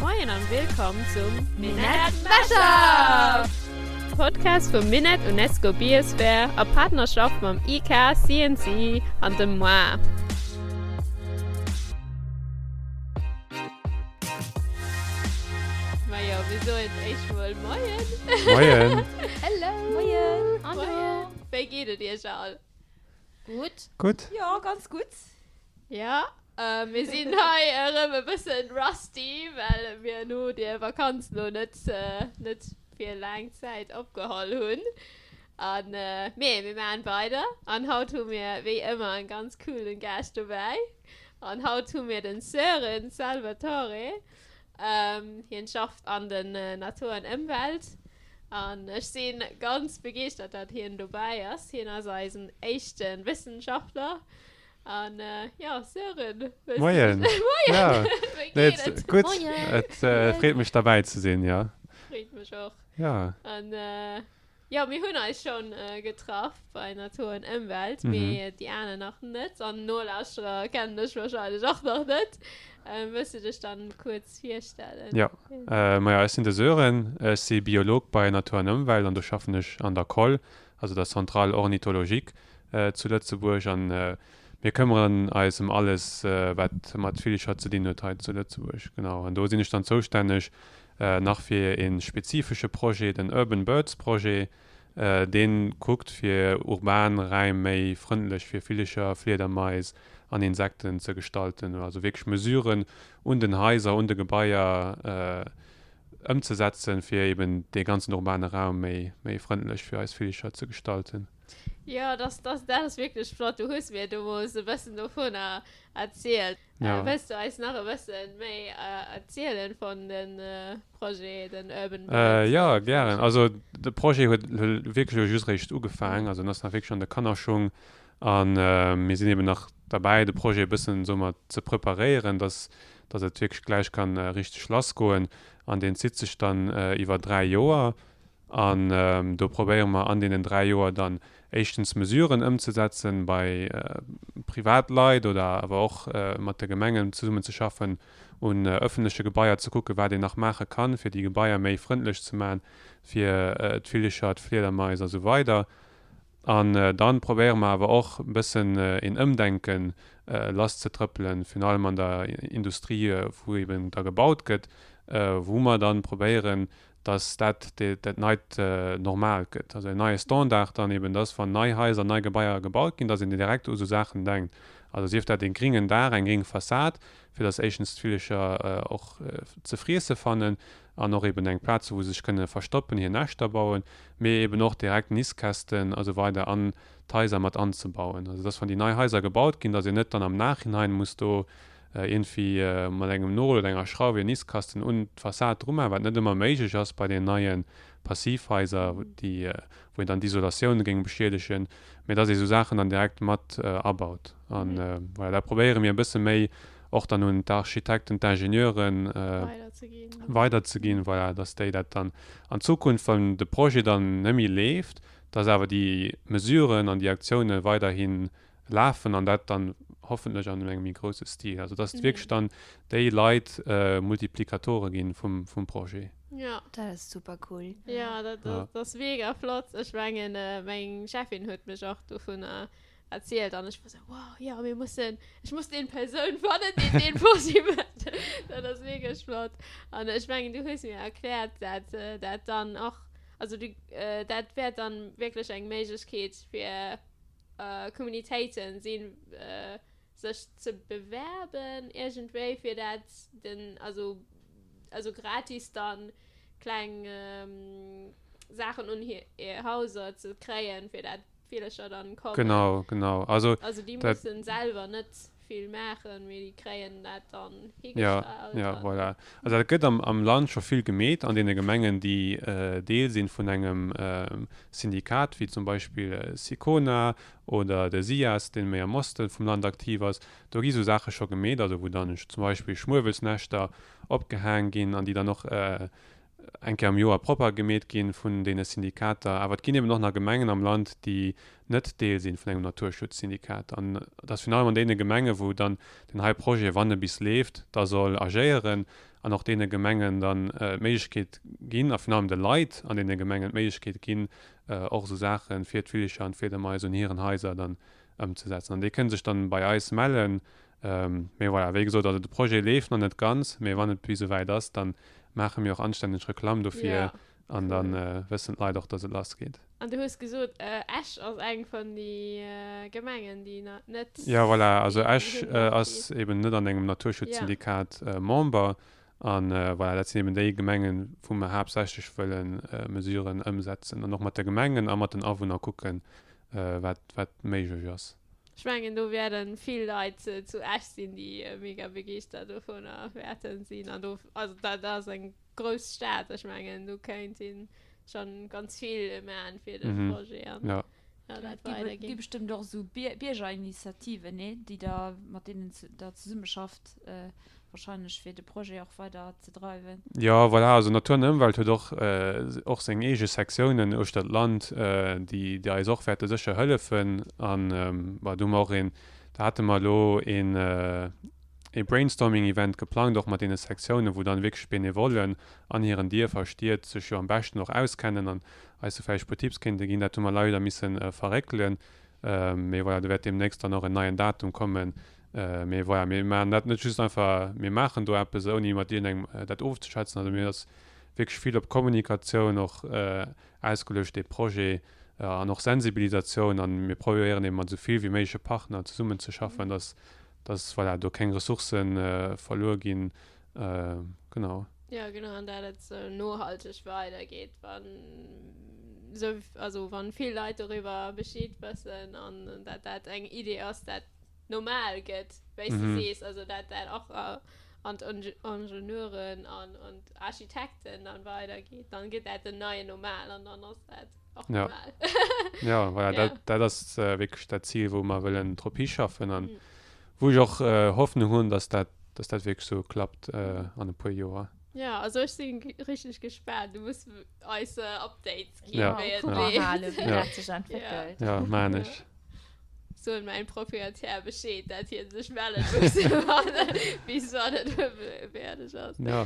Moien an willkomm zum Minett Mashup! Podcast vum Minett UNESCO Biosphere a Partnerschaft mam IK, CNC an dem moi. Majo, mir soen éischt mol Moien. Moien. Hello. Moien. Hallo. Wéi geet et iech all? Gutt. Gutt. Jo, ganz gutt. Ja, mir sinn hei erëm e bëssen rusty, well mir no der Vakanz lo net net fir laang Zäit opgeholl hunn. An mee mir maachen weider an haut hu mir wéi ëmmer en ganz coolen Gaascht dobäi. An haut hu mir den Sören Salvatore. Hien schafft an den Natur an Ëmwelt an ech si ganz begeeschtert dat hien dobäi ass. Hien ass eisen éischten Wëssenschaftler An jo, Sören, wëlls du Moien. Moien! Ja, Wéi nee, geet et? gutt. Moien. Et freet mech derbäi ze sinn, jo. Freet mech och. Ja. An jo, mir hunn eis schonn getraff bei Natur und Ëmwelt, mee déi aner nach net. An Nolauschterer kennen dech warscheinlech och nach net. Wëlls du dech dann kuerz virstellen? Jo, majo, ech sinn de Sören, ech si Biolog bei Natur an Ëmwelt an do schaffen ech an der COL, also der Centrale Ornithologique zu Lëtzebuerg an mir këmmeren eis ëm alles wat mat Villecher ze dinn huet hei zu Lëtzebuerg. Genau, an do sinn ech dann zoustänneg nach fir ee spezifesche Projet, den Urban Birds Projet, dee kuckt fir urban Räim méi frëndlech fir Villecher, Fliedermais an Insekten ze gestalten, also wierklech Mesuren un den Haiser, un de Gebaier ëmzesetzen, fir eben dee ganzen urbane Raum méi méi frëndlech fir eis Villecher ze gestalten. Jo, dat dat dat ass wierklech flott. Du hues mir deemools e bëssen dovunner erzielt. Ja. Wëlls du eis nach e bëssen méi erzielen vun den Projet, den Urban Birds? Jo, gären. Also de Projet huet wierklech elo just eréischt ugefaang, also en ass nach wierklech an de Kannerschung a mir sinn eben nach derbäi de Projet e bëssen, soe mer, ze preparéieren, dass dass et wierklech gläich kann richteg lassgoen. An deen zitt sech dann iwwer 3 Joer. An do probéiere mer an deenen 3 Joer dann éischtens Mesuren ëmzesetzen bei Privatleit oder awer och mat de Gemengen zesummen ze schaffen, un ëffentleche Gebaier ze kucken, wat een nach maache kann, fir déi Gebaier méi frëndlech ze maachen fir d'Villecher, d'Fliedermais a sou weider. An dann probéiere mer awer och e bëssen een Ëmdenken lasszetrëppelen, virun allem an der Industrie, wou eben da gebaut gëtt, wou mer dann probéieren, dass dat dat neit Normal gëtt, also en neie Standard dann eben, dass wann nei Haiser, nei Gebaier gebaut ginn, dass een direkt u sou Saachen denkt. Also sief dat e gringen Daach, eng gring Fassad, fir dass éischtens d'Villecher och ze friesse fannen an och eben eng Plaz hu wou se sech kënne verstoppen, hir Näschter bauen, mee eben och direkt Nistkästen a sou weider an d'Haiser mat anzebauen. Also dass wann déi nei Haiser gebaut ginn, dass een net dann am Nachhinein muss do iergendwéi mat engem Nol oder enger Schrauf een Nistkasten un d'Fassad drumaachen, wat net ëmmer méiglech ass bei den neie Passivhaiser, déi wou een dann d'Isolatioun géing beschiedegen, mee dass ee sou Saachen dann direkt mat abaut. An voilà, dat probéiere mir e bësse méi och dann un d'Architekten, d'Ingenieuren weiderzeginn, voilà, dass déi dat dann an Zukunft, wann de Projet dann net méi leeft, dass awer déi Mesuren an déi Aktioune weiderhi lafen an dat dann hoffentlech an engem méi grousse Stil. Also dass wierklech dann déi Leit Multiplikatore gi vum Projet. Ja. Dat ass super cool. Ja, dat, dat, dat ass mega flott. Ech mengen, meng Chefin huet mech och dovunner erzielt an ech war sou, wow, ja, mir mussen, ech muss deen Persoun fannen, deen deen Projet mécht. Dat ass wierklech flott. An ech mengen, du hues mir erkläert, dat dat dann och, also du, dat wäert dann wierklech eng Méiglechkeet fir Communitéiten sinn, sech ze bewerben iergendwéi fir dat den, also, also gratis dann kleng Saachen un hir Hauser ze kréien, fir dat Villercher dann kommen. Genau, genau. Also, also déi mussen selwer net vill maachen, mee déi kréien dat dann higestallt. Ja, ja, voilà. Also dat gëtt am, am Land scho vill gemeet an deene Gemengen, déi Deel sinn vun engem Syndikat, wéi zum Beispill Sicona oder de SIAS, dee méi am Oste vum Land aktiv ass. Do gi sou Saache scho gemeet, also wou dann zum Beispill Schmuewelsnäschter opgehaang ginn an déi dann och. eng Kéier am Joer propper gemeet ginn vun deene Syndikater. Awer et ginn eben och nach Gemengen am Land, déi net Deel sinn vun engem Naturschutzsyndikat. An et ass virun allem an deene Gemengen, wou dann deen hei Projet, wann e bis leeft, da soll agéieren an och deene Gemengen dann d'Méiglechkeet ginn, a virun allem de Leit an deene Gemengen d'Méiglechkeet ginn, och esou Saache fir d'Villecher an d'Fliedermais un hiren Haiser dann ëmzesetzen. An déi kënne sech dann bei eis mellen. Mee voilà, wéi gesot, also de Projet leeft nach net ganz, mee wann et bis esouwäit ass, dann maache mir och anstänneg Reklamm dofir an da wëssen d'Leit och, dass et lass geet. An du hues gesot, Esch ass eng vun déi Gemengen, déi net. Jo, voilà, also Esch ass eben net an engem Naturschutzsyndikat Member. An voilà, dat sinn eben déi Gemengen, wou mer haaptsächlech wëlle Mesuren ëmsetzen an och mat de Gemengen a mat den Awunner kucken, wat, wat méiglech ass. Ech mengen, do wäerten vill Leit zu Esch sinn, déi mega begeeschtert dovunner wäerten sinn. An do, also dat ass eng grouss Stad, ech mengen, do kéint ee schonn ganz vill maachen fir de Projet an ja, dat weiderginn. Et gi bestëmmt och esou Biergerinitiativen, nee, déi der, mat deenen der zesummeschafft. Wahrscheinlech fir de Projet och weider ze dreiwen. Jo, voilà, also Natur an Ëmwelt huet och och seng eege Sektiounen uechter d'Land, déi déi eis och wäerte sécher hëllefen. An bon, do hu mer och een, do hate mer elo een ee Brainstorming-Event geplangt, och mat deene Sektiounen, wou dann wierklech Benevollen an hiren Dierfer, Stied sech jo am beschten och auskennen an eis do vläicht e puer Tipps kéinte ginn. Dat hu mer leider misse verréckelen, mee voilà, do wäert deemnächst dann och en neien Datum kommen, Mee voilà, mir maachen dat net just einfach, mir maachen do eppes, ouni mat iergendengem dat ofzeschwätzen. Also mir ass wierklech vill op Kommunikatioun och ausgeluecht, dee Projet, an och Sensibilisatioun. An mir probéieren eeben mat esou vill wéi méigleche Partner zesummenzeschaffen, dass, dass voilà, do keng Ressourcë verluer ginn. Genau. Jo, genau, an dat et esou nohalteg weidergeet, wann esou, also wann vill Leit doriwwer Bescheed wëssen an dat dat eng Idee ass, dat normal gëtt, wéi s du sees, also dat dat och an d'Ingenieuren an an d'Architekten dann weidergeet, dann gëtt dat den neien Normal an dann ass dat och normal. Ja, voilà, dat, dat ass wierklech dat Zil, wou mer wëllen drop hischaffen an wou ech och Hoffnung hunn, dass dat, dass dat wierklech sou klappt an e puer Joer. Ja, also ech si richteg gespaant. Du muss eis Updates ginn, wéi et leeft. Wéi dat sech entwéckelt. Ja, maan ech. Soen mäin Proprietär Bescheed dat hien sech mellen muss bis wann et fäerdeg ass. Ja.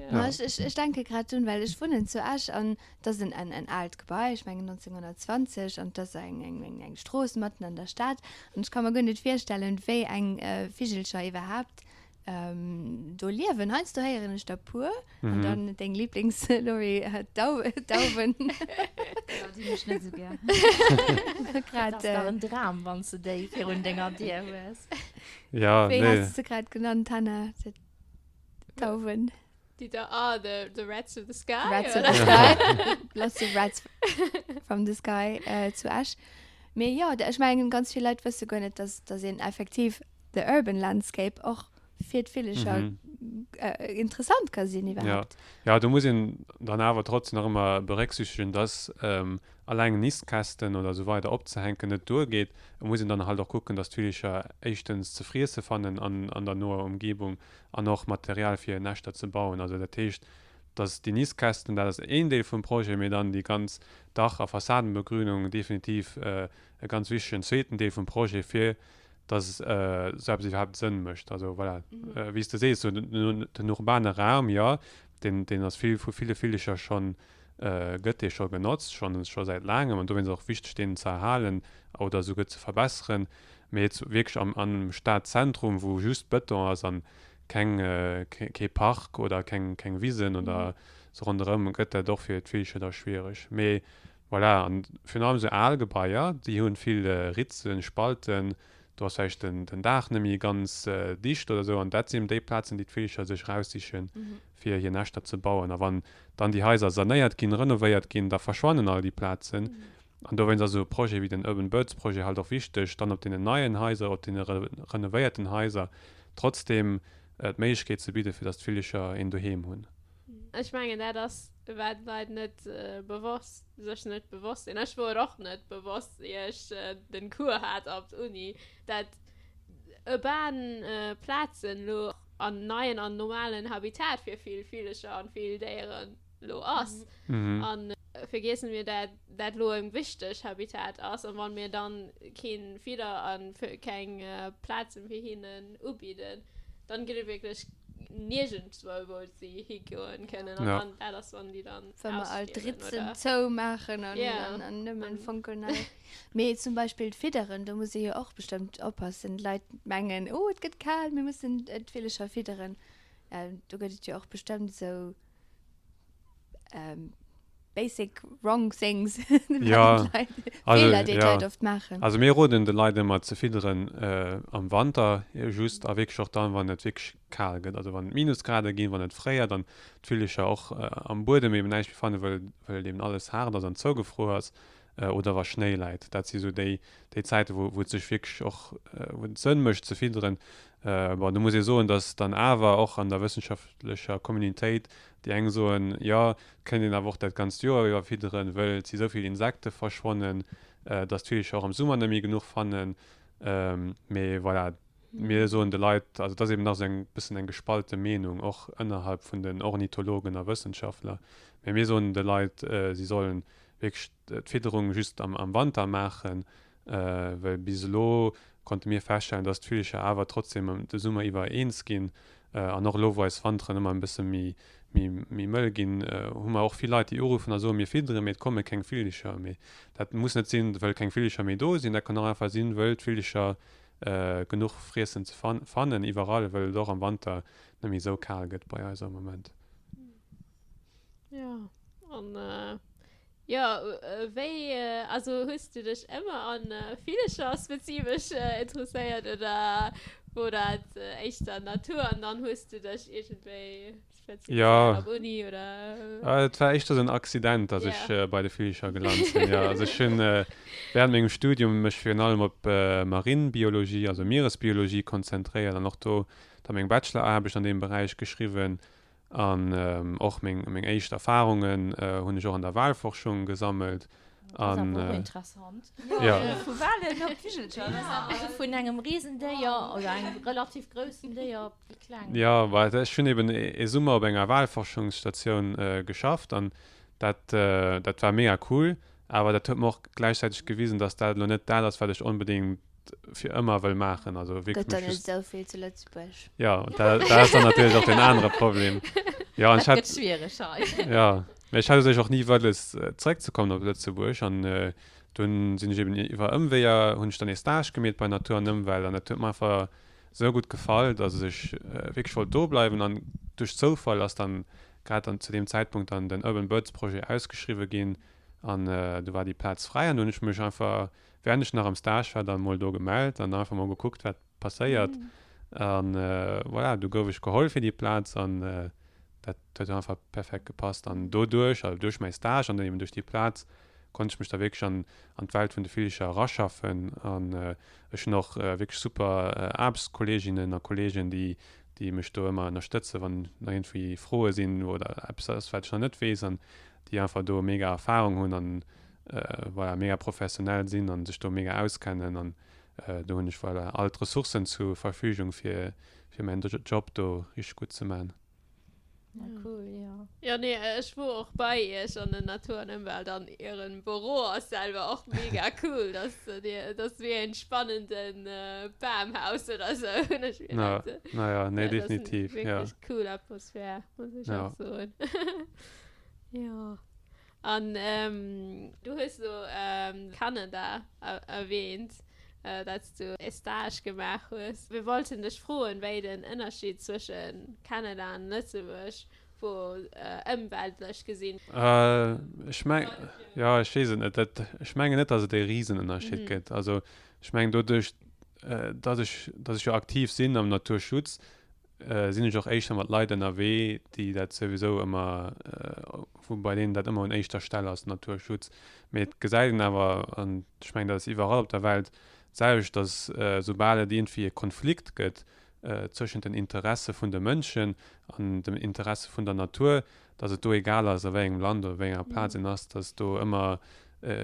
Ma ech, ech, ech denke grad drun, well ech wunnen zu Esch an et ass en, en, en aalt Gebai, ech mengen 1920, an et ass eng, eng, eng, eng Strooss matten an der Stad an ech ka mer guer net virstellen, wéi eng Vigelcher iwwerhaapt Do liewen. Heiansdo héieren ech der puer. An dann deng Lieblings, Laurie, d'Dauwen. Ja, déi hunn ech net esou gär. Grad, Dat ass dach en Dram, wann s de déi virun denger Dier hues. Ja, Wéi nee. has de se grad genannt, Hannah? D'Dauwen. Déi da, ah, the, the Rats of the Sky? Rats of the Sky. Lots of Rats from the Sky zu Esch. Mee jo, ech mengen, ganz vill Leit wësse guer net, dass, dass een effektiv the urban landscape och fir d'Villecher interessant ka sinn iwwerhaapt. Ja, ja, do muss een dann awer trotzdem nach ëmmer berécksichtegen, dass alleng Nistkästen oder esou weider opzehänken net duergeet. Et muss een dann halt och kucken, dass d'Villecher éischtens ze friesse fannen an an der noer Umgebung an och Material fir hir Näschter ze bauen. Also dat heescht, dass déi Nistkästen, dat ass een Deel vum Projet, mee dann déi ganz Dach a Fassadenbegrünung definitiv e ganz wichtegen zweeten Deel vum Projet, fir dass esou eppes iwwerhaapt Sënn mécht. Also voilà, wéi s de sees, sou den urbane Raum, jo, deen, deen ass vill vu ville Villecher schonn, gëtt dee scho genotzt, schonn, scho säit laangem an dowéinst ass och wichteg, deen ze erhalen oder esouguer ze verbesseren. Mee jetzt wierklech am, am Stadzentrum, wou just Bëton ass an keng, kee Park oder keng, keng Wisen oder sou ronderëm, gëtt dat och fir d'Villecher da schwiereg. Mee Voilà, an virun allem esou al Gebaier, déi hunn vill Ritzen, Spalten, do ass vläicht den Daach net méi ganz dicht oder esou, an dat sinn eben déi Plazen, déi d'Villecher sech eraussichen, fir hir Näschter ze bauen. A wann dann déi Haiser sanéiert ginn, renovéiert ginn, da verschwannen all déi Plazen. An dowéinst ass esou e Projet wéi den Urban Birds Projet halt och wichteg, dann op deenen neien Haiser, op deene renovéierten Haiser trotzdem d'Méiglechkeet ze bidden, fir datt d'Villecher een Doheem hunn. Ech mengen dat ass wat d'Leit net bewosst, sech net bewosst sinn. Ech wor och net bewosst ier ech den Cours hat op d'Uni, dat urban Plazen lo an neien an normalen Habitat fir vill Villecher an vill Déieren. lo ass. An vergiessen mir dat dat lo en wichteg Habitat ass an wann mir dann keen Fidder an keng Plazen fir hinnen ubidden, dann gëtt et wierklech niergendswou wou si higoen kënnen an dann dat ass wann déi dann Wa mer all ausstierwen d'Ritzen oder? zoumaachen an Ja. an nëmmen fonkelnei. Mee zum Beispill d'Fidderen, do muss ee jo och bestëmmt oppassen. D'Leit mengen, oh et gëtt kal, mir mussen d'Villecher fidderen. Do gëtt et jo och bestëmmt esou basic wrong things, Ja, Leit, also, Feeler, déi ja. d'Leit oft maachen. Also mir roden de Leit ëmmer ze fidderen am Wanter just a wierklech och dann, wann et wierklech kal gëtt. Also wann et Minusgrade ginn, wann et fréiert an d'Villecher och am Buedem eben näischt méi fannen, wëll wëll eben alles haart ass an zougefruer ass oder wa Schnéi läit. Dat si sou déi déi Zäiten, wou wou et sech wierklech och wou et Sënn mécht ze fidderen. Bon, do muss ee soen, datt dann awer och an der wëssenschaftlecher Communitéit déi eng soen, jo, et kéint een awer och dat ganzt Joer iwwer fidderen, wëll et si sou vill Insekte verschwonnen, datt d'Villecher och am Summer net méi genuch fannen. Mee voilà, mir soen de Leit, also et ass eben nach esou eng bëssen eng gespalte Meenung, och ënnerhalb vun den Ornithologen a Wëssenschaftler, mee mir soen de Leit, si sollen wierklech d'Fidderung just am Wanter maachen, Well bis elo konnte mir feststellen, dass d'Villecher awer trotzdem de Summer iwwer eens ginn. An och elo, wou eis Wanteren ëmmer e bësse méi, méi mëll ginn, hu mer och vill Leit, déi uruffen a soen, mir fidderen, mee et komme keng Villecher. Mee dat muss net sinn, wëll keng Villecher méi do sinn. Dat kann och einfach sinn, wëll d'Villecher genuch Friessen ze fannen iwwerall, wëll et och am Wanter net méi esou kal gëtt bei eis am Moment. Jo, an jo, wéi, also hues du dech ëmmer an Villecher spezifesch interesséiert oder wor dat éischter Natur an dann hues du dech iergendwéi spezialiséiert op Uni oder? Jo, et war éischter sou en Accident, dass ech bei de Villecher gelant sinn, jo. Also ech hunn während mengem Studium mech virun allem op Marinbiologie, also Mieresbiologie konzentréiert an och do da meng Bacheloraarbecht an deem Beräich geschriwwen. An och meng meng éischt Erfahrungen hunn ech och an der Walforschung gesammelt. Dat ass awer och interessant. Jo. Vu Walen op Vigelcher, dat ass awer. Also vun engem Risendéier oder engem relativ groussen Déier op déi kleng. Jo, well ech hunn eben ee Summer op enger Walforschungsstatioun geschafft an dat dat war mega cool. Awer dat huet mer och gläichzäiteg gewisen, dass dat elo net dat ass, wat ech onbedéngt fir ëmmer wëll maachen. Also wierklech Gëtt der net esou vill zu Lëtzebuerg. Jo, dat ass dann natierlech och deen anere Problem. Jo, an ech hat. Dat gëtt schwiereg hei. Jo, mä ech hat u sech och ni wëlles zeréckzekommen op Lëtzebuerg an dunn sinn ech eben iwwer Ëmweeër hunn ech dann ee Stage gemeet bei Natur an Ëmwelt an dat huet mer einfach esou gutt gefall, datt ech wierklech wollt do bleiwen an duerch Zoufall ass dann grad dann zu deem Zäitpunkt dann den Urban Birds Projet ausgeschriwwe ginn an du war déi Plaz fräi an du hunn ech mech einfach Während ech nach am Stage war, dann mol do gemellt an einfach mol gekuckt wat passéiert an voilà, du gouf ech geholl fir déi Plaz an dat huet einfach perfekt gepasst an doduerch, also duerch mäi Stage an dann eben duerch déi Plaz konnt ech mech da wierklech an an d'Welt vun de Villecher eraschaffen an ech hunn och wierklech super Aarbechtskolleeginnen a Kolleegen déi déi mech do ëmmer ënnerstëtzen wann nach iergendwéi Froe sinn oder eppes ass wat ech nach net weess an déi einfach do mega Erfahrung hunn an voilà, mega professionell sinn an sech do mega auskennen an do hunn ech voilà all d'Ressourcen zur Verfügung fir fir mäin Job do richteg gutt ze man. Ja, cool, jo. Jo, nee, ech wor och bei iech an der Natur an Ëmwelt an ieren Büro ass selwer och mega cool, dass dir, dass wéi en spannenden Bamhaus oder sou, hunn ech mir Na, na ja, nee, definitiv, ja. Wierklech cool Atmosphär, muss ech och soen. Jo. An du hues elo Kanada erwähnt, dat s du e Stage gemaach hues. Mir wollten dech froen, wéi den Ënnerscheed zwësche Kanada an Lëtzebuerg wor, ëmweltlech gesinn. Ech meng, jo, ech weess et net. Dat, ech mengen net, datt et e Risenënnerscheed gëtt. Also ech mengen doduerch, datt ech, datt ech jo aktiv sinn am Naturschutz, sinn ech och éischter mat Leit ënnerwee, déi dat souwisou ëmmer, wou bei deenen dat ëmmer un éischter Stell ass, Naturschutz. Mee et gesäit een awer, an ech mengen, dat ass iwwerall op der Welt d'selwecht, datt soubal et iergendwéi e Konflikt gëtt tëschent den Interesse vun de Mënschen an dem Interesse vun der Natur, datt et do egal ass, a wéi engem Land oder wéi enger Plaz een ass, datt do ëmmer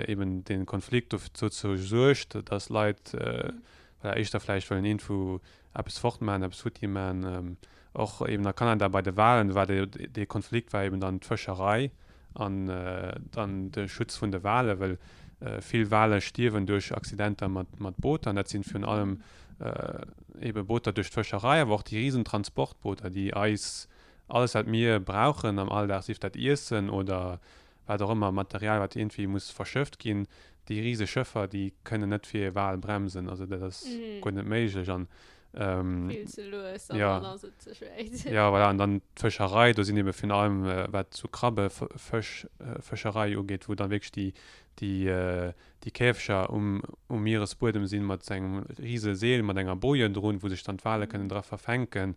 eben dee Konflikt dozou suergt, datt Leit éischter vläicht wëllen iergendwou eppes fort man, eppes futti man. Och eben a Kanada bei de Walen, do war dee dee Konflikt war eben dann d'Fëscherei an dann de Schutz vun de Walen, well vill Wale stierwen duerch Accidenter mat mat Booter an dat sinn virun allem ebe Booter duerch d'Fëscherei, awer och déi risen Transportbooter, déi eis alles wat mir brauchen am Alldag, sief dat Iessen oder wat och ëmmer, Material wat iergendwéi muss verschëfft ginn, déi rise Schëffer, déi kënnen net fir e Wal bremsen, also dat ass guer net méiglech an Vill ze lues an ja. dann ass et ze spéit. Ja, voilà, an dann d'Fëscherei, do sinn ebe virun allem wat sou Krabbefësch, Fëscherei ugeet, wou dann wierklech déi, déi, déi Käfeger um, um Mieresbuedem sinn mat sou engem rise Seel mat enger Boje drun, wou sech dann d'Wale kënnen dra verfänken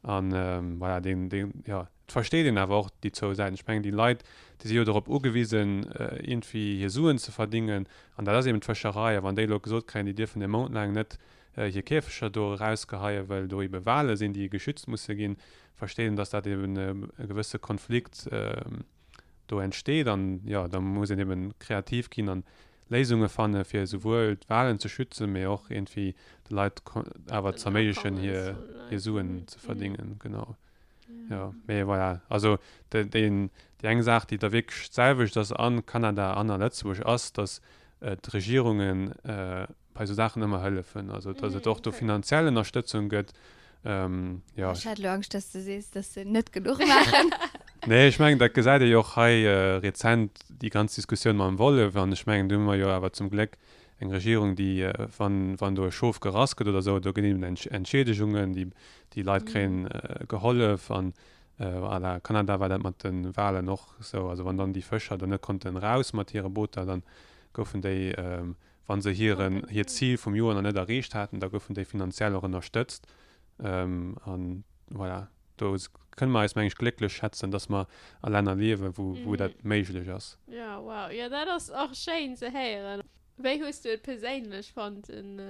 an voilà, deen, deen, ja. Et versteet een awer och déi zwou Säiten. Ech mengen, déi Leit, déi si jo dorop ugewisen, iergendwéi hir Suen ze verdingen, an dat ass eben d'Fëscherei. A wann déi elo gesot kréien, déi dierfen e Mount laang net hir Käfeger do erausgeheien, well do ebe Wale sinn, déi geschützt musse ginn, versteet een, datt dat eben e gewësse Konflikt do entsteet. An jo, da muss een eben kreativ ginn an Léisunge fanne fir esouwuel d'Walen ze schützen, mee och iergendwéi de Leit awer z'erméiglechen, hir Suen ze verdingen. Genau. Jo, mee voilà. Also déi eng Saach, déi da wierklech d'selwecht ass a Kanada an a Lëtzebuerg, ass, datt d'Regierunge bei esou Saachen ëmmer hëllefen. Also datt et och do finanziell Ënnerstëtzung gëtt. Jo. Ech hat elo Angscht, datt s de sees, datt se net genuch maachen. Nee, ech mengen, dat gesäit ee jo och hei rezent, déi ganz Diskussioun mam Wollef. An ech mengen, do hu mer jo awer zum Gléck eng Regierung, déi, wann, wann do e Schof gerass gëtt oder esou, do ginn eben Entschiedigungen, déi, déi Leit kréien gehollef. An à la Kanada war dat mat de Walen och esou. Also wann dann déi Fëscher dann net konnten eraus mat hire Booter, dann goufen déi, wa se hiren, hiert Zil vum Joer nach net erreecht haten, da goufen déi finanziell och ënnerstëtzt. An voilà, do kënne mer eis, meng ech, glécklech schätzen, dass mer a Länner liewen, wou, wou dat méiglech ass. Jo, wow. Jo, dat ass och schéin ze héieren. Wéi hues du et perséinlech fonnt in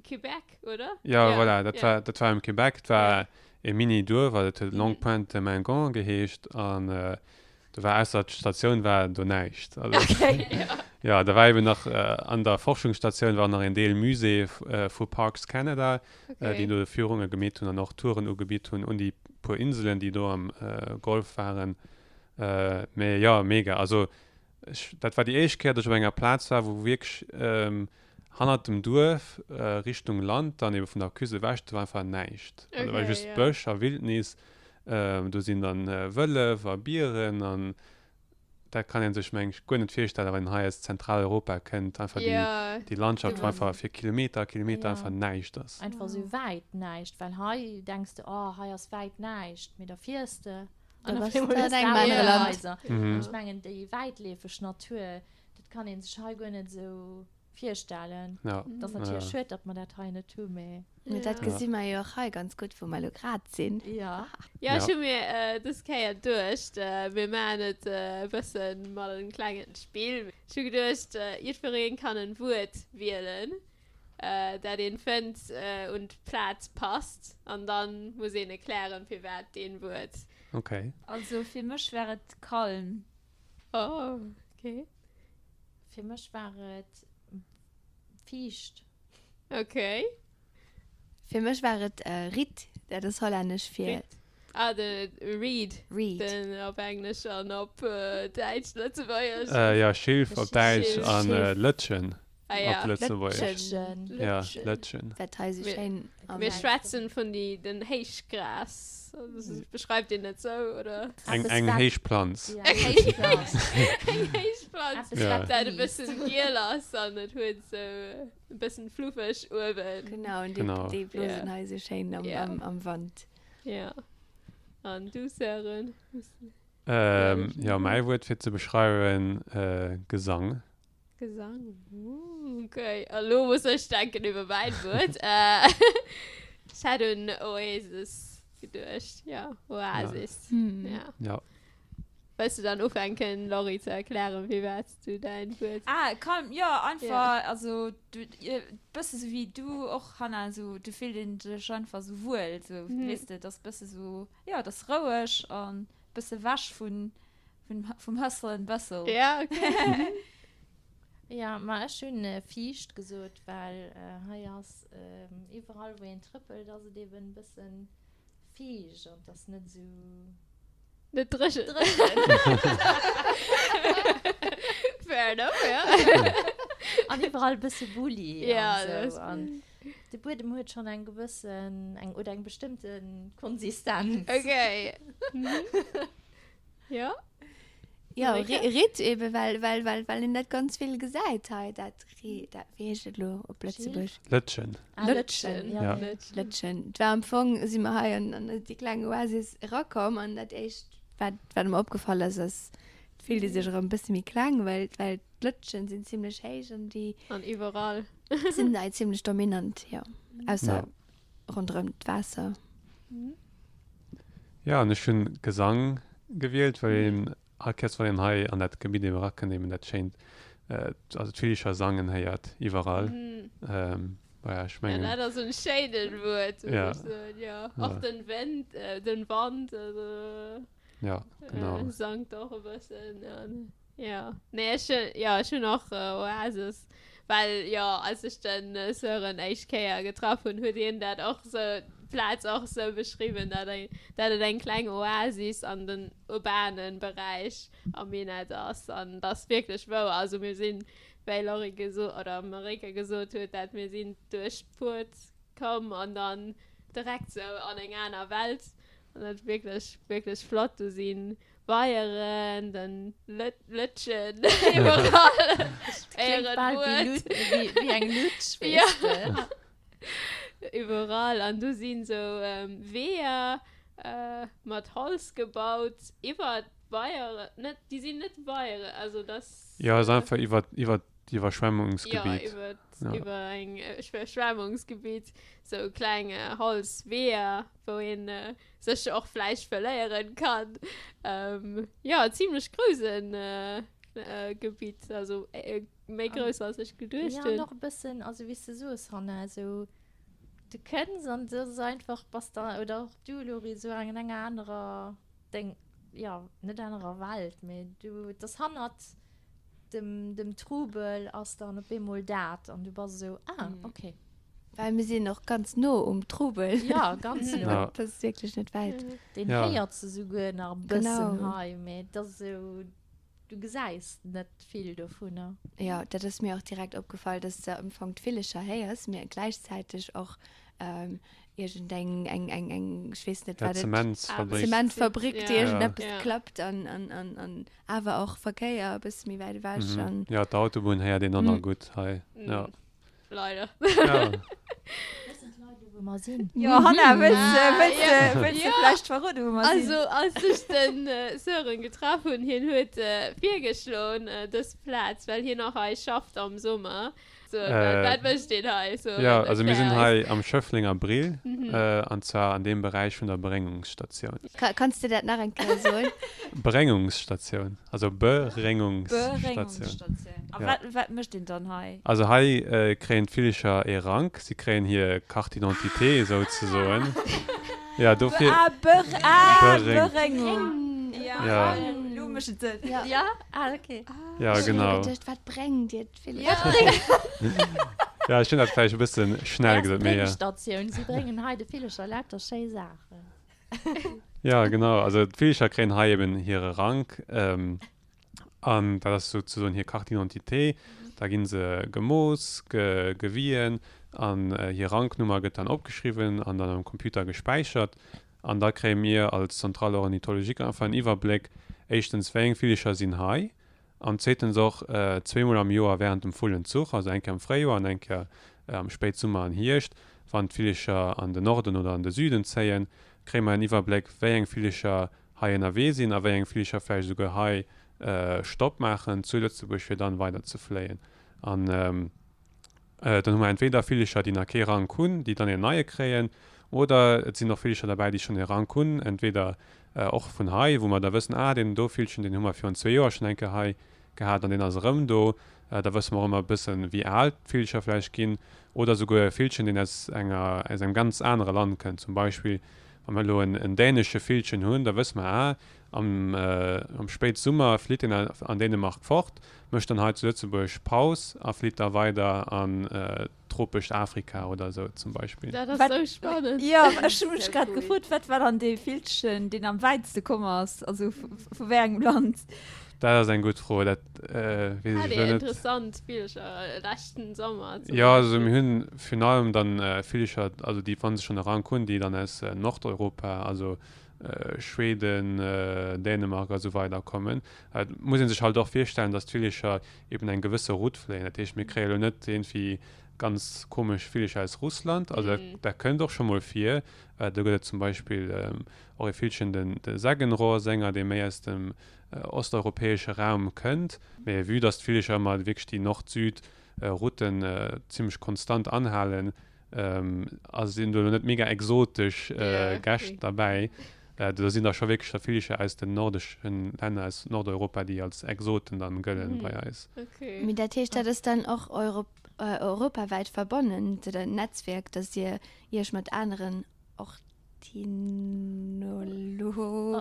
Québec, oder? Jo, voilà, dat war, dat war am Québec. Et war e Mini-Duerf, also et huet Longue Pointe de Mingan geheescht an do war ausser d'Statioun war do näischt. Also, jo, da war eben nach an der Forschungsstatioun war nach en Deel Musée vu Parks Canada, déi do Führunge gemeet hunn an och Touren ugebitt hunn un déi puer Inselen, déi do am Golf waren. Mee jo, mega. Also Ech, dat war déi éischt Kéier, datt ech op enger Plaz war, wou wierklech hannert dem Duerf Richtung Land, dann ebe vun der Küst ewech, do war einfach näischt. Also do war just Bësch a Wildnis. Do sinn dann Wëllef a Bieren an dat kann ee sech, meng ech, guer net virstellen, wann een hei aus Zentraleuropa kënnt. Einfach déi, déi Landschaft, wou einfach fir Kilometer a Kilometer einfach näischt ass. Einfach esou wäit näischt, well hei denks de, oh hei ass wäit näischt, mee da fiers de An op eemol hues de aner Haiser. An ech mengen, déi wäitleefeg Natur, dat kann ee sech hei guer net esou virstellen. Et ass natierlech schued, datt mer dat hei net hu, mee. Mee dat gesi mer jo och hei ganz gutt, wou mer elo grad sinn. Jo. Jo, ech hu mir dës Kéier duecht, mir maachen et e bësse mat engem klengen Spill. Ech hu geduecht, jiddweree kann en Wuert wielen. dat een fënnt un d'Plaz passt an dann muss een erklären firwat deen Wuert. Ok. Also fir mech war et calm. Oh ok. Fir mech war et fiicht. Ok. Fir mech war et Riet, dat ass hollännesch fir. Riet. Ah de Reed. Reed. Den op Englesch an op Däitsch, Lëtzebuergesch. Jo, Schilf op Däitsch an Lëtschen. Ah ja. Op Lëtzebuergesch. Lëtschen. Ja, Lëtschen. Wat hei sou schéin am. Mir schwätzen vun déi, den Héichgras. Beschreift een net sou, oder? Eng, eng héich Planz. Ja, eng héich Planz. Eng héich Planz. Eppes, wat Dat e bëssen giel ass an et huet sou e bëssen fluffeg uewen. Genau, an déi, déi blosen hei sou schéin am, am, am Wand. Ja. An du, Sören? Jo, mäi Wuert fir ze beschreiwen, Gesang. Gesang, okay. A lo muss ech denken iwwer mäin Wuert. Ech hat un Oasis geduecht. Ja, Oasis. Ja. Ja. Wëlls du dann ufänken, Laurie, ze erklären, firwat s du däin Wuert. Ah, calm, jo, einfach, also du, bësse sou wéi du och, Hannah, sou, du fillt een sech einfach sou wuel, sou, weess de, et ass bësse sou, jo, et ass roueg an bësse wech vun Vum Hustle and Bustle. Ja, okay. Ja, ma ech hunn fiicht gesot, well hei ass iwwerall wou een trëppelt ass et eben e bëssen fiicht. fiicht an et ass net esou. Net dréchen. Fair enough, ja. An iwwerall e bësse Bulli ja, an sou. An de Buedem huet schonn eng gewëssen, eng oder eng bestëmmte Konsistenz. Okay. Ja. Ja, Ritt eben, well, well, well, well een dat ganz vill gesäit hei, dat Ri, dat, wéi heescht et elo op Lëtzebuerg? Lëtschen. Ah, Lëtschen. Ja. Lëtschen. Et war am Fong, si mer hei an, an déi kleng Oasis erakomm an dat éischt, wat, wat mer opgefall ass, ass, et fillt ee sech erëm e bësse méi kleng, well, well d'Lëtschen sinn zimlech héich an déi. An iwwerall. Sinn hei zimlech dominant, jo. Ausser ronderëm d'Waasser. Jo, an ech hunn Gesang gewielt, well een all Kéiers wann een hei an dat Gebitt eben erakënnt, eben dat schéint, also d'Villecher sangen héiert iwwerall. Voilà, ech mengen. Ja, dat ass en schéinen Wuert, muss ech soen, jo. Och den Wend, den Wand, also. Ja, genau. Sangt och e bëssen an. Jo, nee ech hun, jo ech hun och Oasis, well jo als ech den Sören éischt Kéier getraff hun, huet hien dat och sou, d'Plaz och sou beschriwwen, dat eng, dat et eng kleng Oasis an den urbanen Beräich am Minett ass an dat ass wierklech wouer. Also mir sinn, wéi Laurie geso oder Marijke gesot huet, dat mir sinn duerch d'Puert komm an dann direkt sou an eng aner Welt an dat wierklech, wierklech flott. Do sinn Weieren, den Lëtschen, iwwerall. Kléngt bal wéi wéi eng Lutsch, weess de. Iwwerall. An do sinn esou Weeër mat Holz gebaut iwwer d'Weieren. Net, déi sinn net Weieren, also dass. Jo, ass einfach iwwer, iwwer d'Iwwerschwemmungsgebiet. Jo, iwwer, iwwer eng Iwwerschwemmungsgebiet, sou kleng Holzweeër, wou een sech och vläicht verléieren kann. Ähm, ja, ziemlech groussen äh, äh, Gebitt, also äh, méi grouss als ech geduecht Ja, hunn. an och e bëssen, also wéi s de soos, Hanna, esou du kënns an du ass einfach, bass da, oder och du, Lori, esou an enger anerer, deng, jo, net anerer Welt, mee du, et ass hannert dem, dem Trubel ass dann op eemol dat an du bass esou, ah, okay. Well mir sinn och ganz no um Trubel. Ja, ganz no. Ja. Dat ass wierklech net wäit. Deen Ja. héiert se souguer nach e bëssen Genau. hei, mee et ass esou, du gesäis net vill dovunner. Jo, dat ass mir och direkt opgefall, dass de am Fong d'Villecher héiers, mee gläichzäiteg och ähm, iergendeng, eng, eng, eng, ech weess net, Ja, wat et, Zementsfabrik. Zementfabrik, déi Ja. iergendeppes Ja. klappt an, an, an, an awer och Verkéier e bësse méi wäit ewech Mhm. an. Ja, d'Autobunn héiert een och nach gutt hei. Ja. Leider. Ja. Wëssen d'Leit elo, wou mer sinn? Jo, Hanna, wëlls de, wëlls de, Ja. wëlls de vläicht verroden, wou mer sinn? Also, als ech den Sören getraff hunn, hien huet virgeschloen dës Plaz, well hien och hei schafft am Summer. So, Äh, wat mécht een hei? So, Ja, also mir sinn erklär eis. hei am Schëfflenger Brill, an zwar an deem Beräich vun der Beréngungsstatioun. Ka, kanns de dat nach eng Kéier soen? Beréngungsstatioun, also Beréngungsstatioun. Beréngungsstatioun. A Ja. wat, wat mécht een dann hei? Also hei kréien d'Villecher ee Rank, si kréien hir Carte d'identité souzesoen. Ja, dofir. Ah, Ber, ah, Beréng. Beréngung. Ja, Ja. elo mécht et Sënn. Ja. Ja? Ah, okay. Ja, Ech hunn genau. geduecht, wat bréngt dir Ja, ech hunn dat vläicht e bëssen schnell gesot, mee. Bréngstatioun, si bréngen hei de Villecher lauter schéi Saachen. Ja, genau. Also d'Villecher kréien hei eben hire Rank an dat ass souzesoen hir Carte d'identité. Da gi se gemooss, gewien an hir Ranknummer gëtt dann opgeschriwwen an dann am Computer gespäichert. An da kréie mir als Centrale ornithologique einfach en Iwwerbléck, éischtens, wéi eng Villecher sinn hei An zweetens och zweemol am Joer während dem Vullenzuch, also eng Kéier am Fréijoer an eng Kéier am Spéitsummer an Hierscht, wann d'Villecher an den Norden oder an de Süden zéien, kréie mer en Iwwerbléck, wéi eng Villecher hei ënnerwee sinn a wéi eng Villecher vläicht esouguer hei Stopp maachen zu Lëtzebuerg, fir dann weider ze fléien. An Dann hu mer entweder Villecher, déi nach kee Rank hunn, déi dann een neie kréien, oder et sinn och Villecher derbäi, déi schonn ee Rank hunn, entweder och vun hei, wou mer da wëssen, ah, deen do Villchen, deen hu mer virun zwee Joer schonn eng Kéier hei gehat an deen ass erëm do. Da wësse mer och ëmmer e bëssen, wéi al d'Villcher vläicht ginn. Oder souguer e Villchen, deen aus enger, aus engem ganz anere Land kënnt. Zum Beispill, wa mer elo en dänesche Villchen hunn, da wësse mer, ah, am, am Spéitsummer flitt deen an Dänemark fort, mécht dann hei zu Lëtzebuerg Paus a flitt da weider an. tropescht Afrika oder esou zum Beispill. Dat ass sou spannend. Jo, ech hu mech grad gefrot, wat war dann dee Villchen, deen am wäitste komm ass, also vu wéi engem Land? Dat ass eng gutt Fro, dat weess ech elo net. Interessant Villcher leschten Summer zum Jo, also mir hunn virun allem dann Villcher, also déi wa se schonn e Rank hunn, déi dann aus Nordeuropa, also Schweden, Dänemark a sou weider kommen. Et muss ee sech halt och virstellen, datt d'Villecher eben eng gewësse Route fléien. Dat heescht, mir kréie lo net iergendwéi ganz komesch Villecher aus Russland. Also dat, dat kënnt och scho mol vir. Do gëtt et zum Beispill och ee Villchen, den de Seggenrohrsänger, dee méi aus dem osteuropäesche Raum kënnt. Mee vue datt d'Villecher ëmmer wierklech déi Nord-Süd-Routen zimmlech konstant anhalen, Also sinn do lo net mega exotesch Gäscht derbäi. Do sinn da scho wierklech der Villecher aus den nordeschen Länner, aus Nordeuropa, déi als Exoten dann gëllen bei eis. Mee dat heescht, dat ass dann och europawäit verbonnen, dat Netzwerk, datt Dir Iech mat aneren Ornithinologen.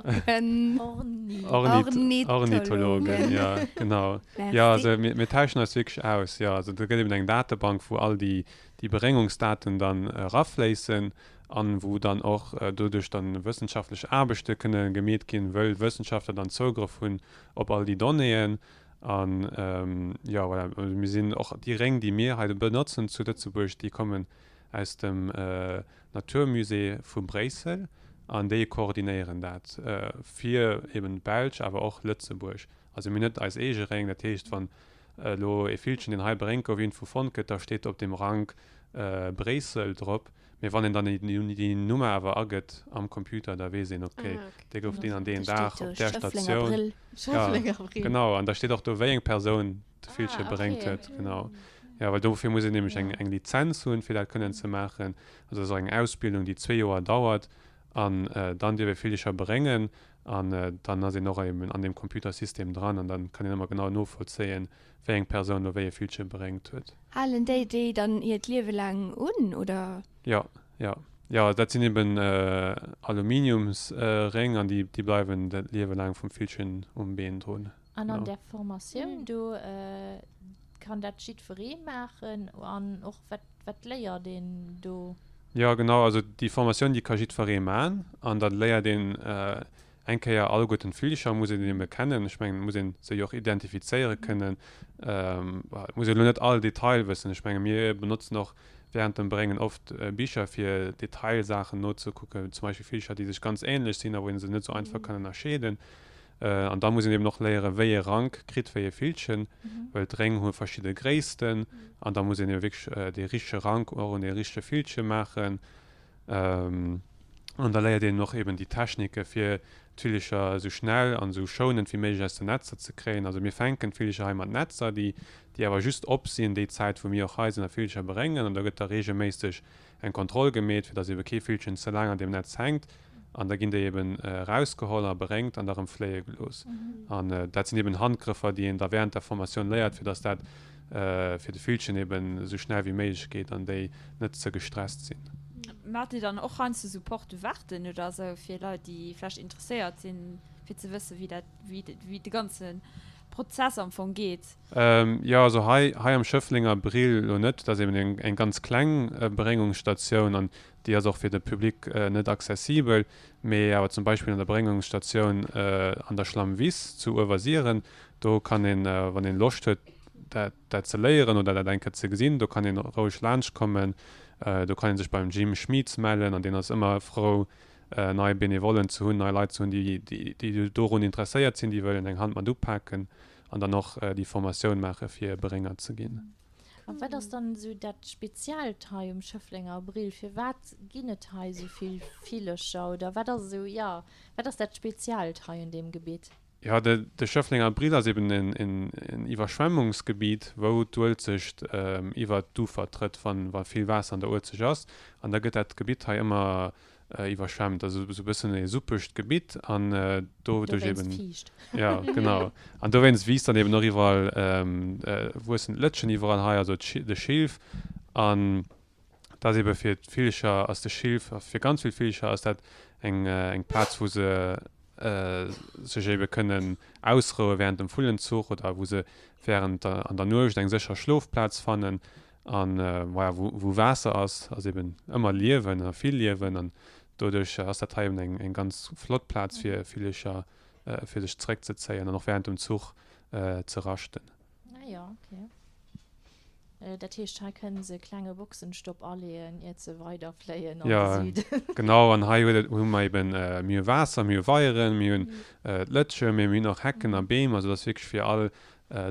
Ornith Ornithologen, ja, genau. Merci. Ja, also mir, mir tauschen eis wierklech aus, ja. Also do gëtt eben eng Datebank, wou all déi, déi Beréngungsdaten dann erafléissen an wou dann och doduerch dann wëssenschaftlech Aarbechte kënne gemeet ginn, wëll Wëssenschaftler dann Zougrëff hunn op all déi Donnéeën. An jo, voilà, also mir sinn och déi Réng, déi mir hei benotzen zu Lëtzebuerg, déi kommen aus dem Naturmusée vu Bréissel an déi koordinéieren dat fir eben d'Belsch awer och Lëtzebuerg. Also mir hunn net eis eege Réng, dat heescht wann elo ee Villchen deen hei beréngt gouf iergendwou fonnt gëtt, da steet op deem Rank Bréissel drop, mee wann een dann déi Nummer awer agëtt am Computer, da weess een ok dee gouf deen an deen Dag op där Statioun, genau, an da steet och do wéi eng Persoun de Villche ah, beréngt okay. huet. Genau. Ja, well dofir muss een nämlech eng, eng Lizenz hunn, fir dat kënnen ze maachen. Also dat ass och eng Ausbildung, déi zwee Joer dauert. An äh, dann dierf ee Villecher beréngen. An äh, dann ass een och eben an deem Computersystem dran an dann kann een ëmmer genau novollzéien, wéi eng Persoun lo wéi e Villche beréngt huet. Halen déi déi dann hiert Liewe laang un, oder? Ja, ja. Ja, dat sinn eben äh, Aluminiumsréng an déi, déi bleiwen dat Liewe laang vum Villchen um Been drun. An an där Formatioun do, kann dat jiddweree maachen? An och wat, wat léiert een do? Jo, genau, also déi Formatioun, déi ka jiddweree man. An da léiert een eng Kéier alleguerten d'Villecher, muss een ebe kennen. Ech mengen, et muss ee se jo och identifizéiere kënnen. Et muss ee lo net all Detail wëssen. Ech menge mir benotzen och während dem Bréngen oft Bicher, fir Detailsaachen nozekucken, zum Beispill Villecher, déi sech ganz änlech sinn a wou ee se net esou einfach kann ënnerscheeden. An da muss een eben och léieren, wéi ee Rank kritt wéi ee Villchen, well d'Réng hu verschidde Gréissten. An da muss een ebe wierklech dee richtege Rank och un dee richtege Villche maachen. An da léiert een och eben déi Technike fir d'Villecher esou schnell an esou schounend wéi méiglech aus den Netzer ze kréien. Also mir fänken d'Villecher hei mat Netzer, déi déi awer just op sinn déi Zäit wou mir och hei sinn a Villecher beréngen. An da gëtt da reegelméisseg eng Kontroll gemeet, fir datt ebe kee Villchen ze laang an deem Netz hänkt. An da ginn déi eben erausgeholl a beréngt an da rëm fléie gelooss. An dat sinn eben Handgrëffer, déi een da während der Formatioun léiert, fir datt dat fir de Villchen eben esou schnell wéi méiglech geet an déi net ze gestresst sinn. Maacht Dir dann och heiansdo sou Porte ouverten oder esou fir Leit, déi vläicht interesséiert sinn, fir ze wëssen, wéi dat, wéi de ganze Prozess am Fong geet? Jo, also hei, hei am Schëfflenger Brill elo net. Dat ass eben eng, eng ganz kleng Beréngungsstatioun an déi ass och fir de Public net accessibel. Mee awer zum Beispill an der Beréngungsstatioun an der Schlammwiss zu Uewersiren, do kann een, wann een Loscht huet, dat, dat ze léieren oder dat eng Kéier ze gesinn, do kann een roueg laanschtkommen. Do kann ee sech beim Jim Schmieds mellen an deen ass ëmmer frou, nei Benevollen ze hunn, nei Leit ze hunn, déi, déi dorun interesséiert sinn, déi wëllen eng Hand mat upaken. an dann och déi Formatioun maache fir Berénger ze ginn. A wat ass dann esou dat Speziellt hei um Schëfflenger Brill? Firwat ginn et hei esou vill Villecher oder wat ass esou, jo, wat ass dat Speziellt hei un deem Gebitt? Jo, de Schëfflenger Brill ass eben en Iwwerschwemmungsgebiet, wou d'Uelzecht iwwert d'Ufer trëtt, wa vill Waasser an der Uelzecht ass. An da gëtt dat Gebitt hei ëmmer iwwerschwemmt, also esou e bëssen e suppegt Gebitt an doduerch eben. Dowéinst fiicht. Ja, genau. An dowéinst wiisst dann eben och iwwerall, wuessen d'Lëtschen iwwerall hei, also de Schilf. An dat ass ebe fir d'Villcher ass de Schilf, fir ganz vill Villcher ass dat eng eng Plaz, wou se sech ebe kënnen ausroue während dem Vullenzuch oder wou se während der an der Nuecht eng sécher Schlofplaz fannen. An voilà, wou, wou Waasser ass, ass eben ëmmer Liewen a vill Liewen. An doduerch ass dat hei eben eng, eng ganz flott Plaz fir Villecher, fir sech zeréckzezéien an och während dem Zuch ze raschten. Ah jo, okay. Dat heescht, hei kënnen se e klenge Boxenstopp aleeën, iert se weiderfléien an de Süden. Jo, genau. An hei huet et, hu mer eben, mir hu Waasser, mir hu Weieren, mir hunn d'Lëtche, mee mir hunn och Hecken a Beem. Also et ass wierklech fir all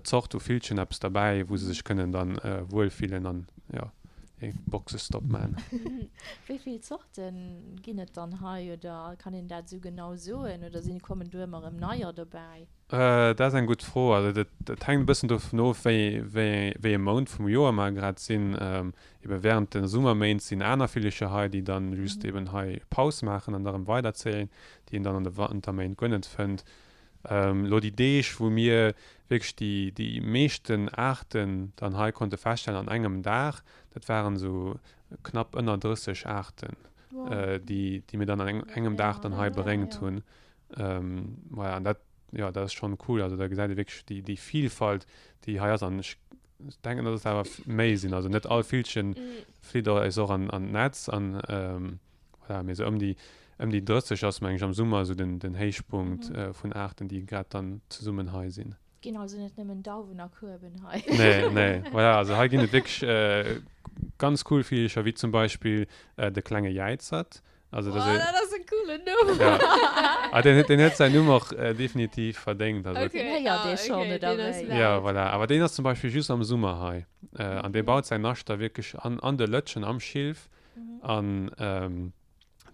Zort u Villchen eppes derbäi, wou se sech kënnen dann wuelfillen an, jo, ee Boxestopp man. Wéi vill Zorte ginn et dann hei, oder kann een dat esou genau soen, oder sinn, kommen do ëmmer erëm neier dobäi? Dat ass eng gutt Fro. Also dat, dat hänkt e bëssen dovun of, wéi, wéi, wéi e Mount vum Joer mer grad sinn. Ebe während de Summerméint sinn aner Villecher hei, déi dann just eben hei Paus maachen an da rëm weiderzéien, déi een dann an de Wanterméint guer net fënnt. Elo déi Deeg, wou mir wierklech déi, déi meeschten Aarten dann hei konnte feststellen an engem Dag, dat waren esou knapp ënner 30 Aarten, déi, déi mir dann an engem Dag dann hei beréngt hunn. Ähm, voilà, an dat, ja, dat ass schon cool. Also da gesäit ee wierklech déi, déi Vielfalt, déi hei ass. An ech denken, dass et awer méi sinn. Also net all Villchen flitt och eis och an, an d'Netz. An ähm, voilà, mee sou ëm déi, ëm déi 30 ass, meng ech, am Summer esou den, den Héichpunkt äh, vun Aarten, déi grad dann zesummen hei sinn. Ginn also net nëmmen Dauwen a Kueben hei. Nee, nee, voilà, also hei ginn et wierklech äh, ganz cool Villecher, wéi zum Beispill äh, de klenge Jäizert. Also, das, oh, dat ass en coolen Numm. Ja. Ah, den, den huet säin Numm och äh, definitiv verdéngt. Also, okay. Den héiert ee ah, schonn, oder wéi? Ja, voilà. Awer deen ass zum Beispill just am Summer hei. Äh, an dee baut säin Nascht da wierklech an, an de Lëtschen am Schilf. Mhm. An ähm,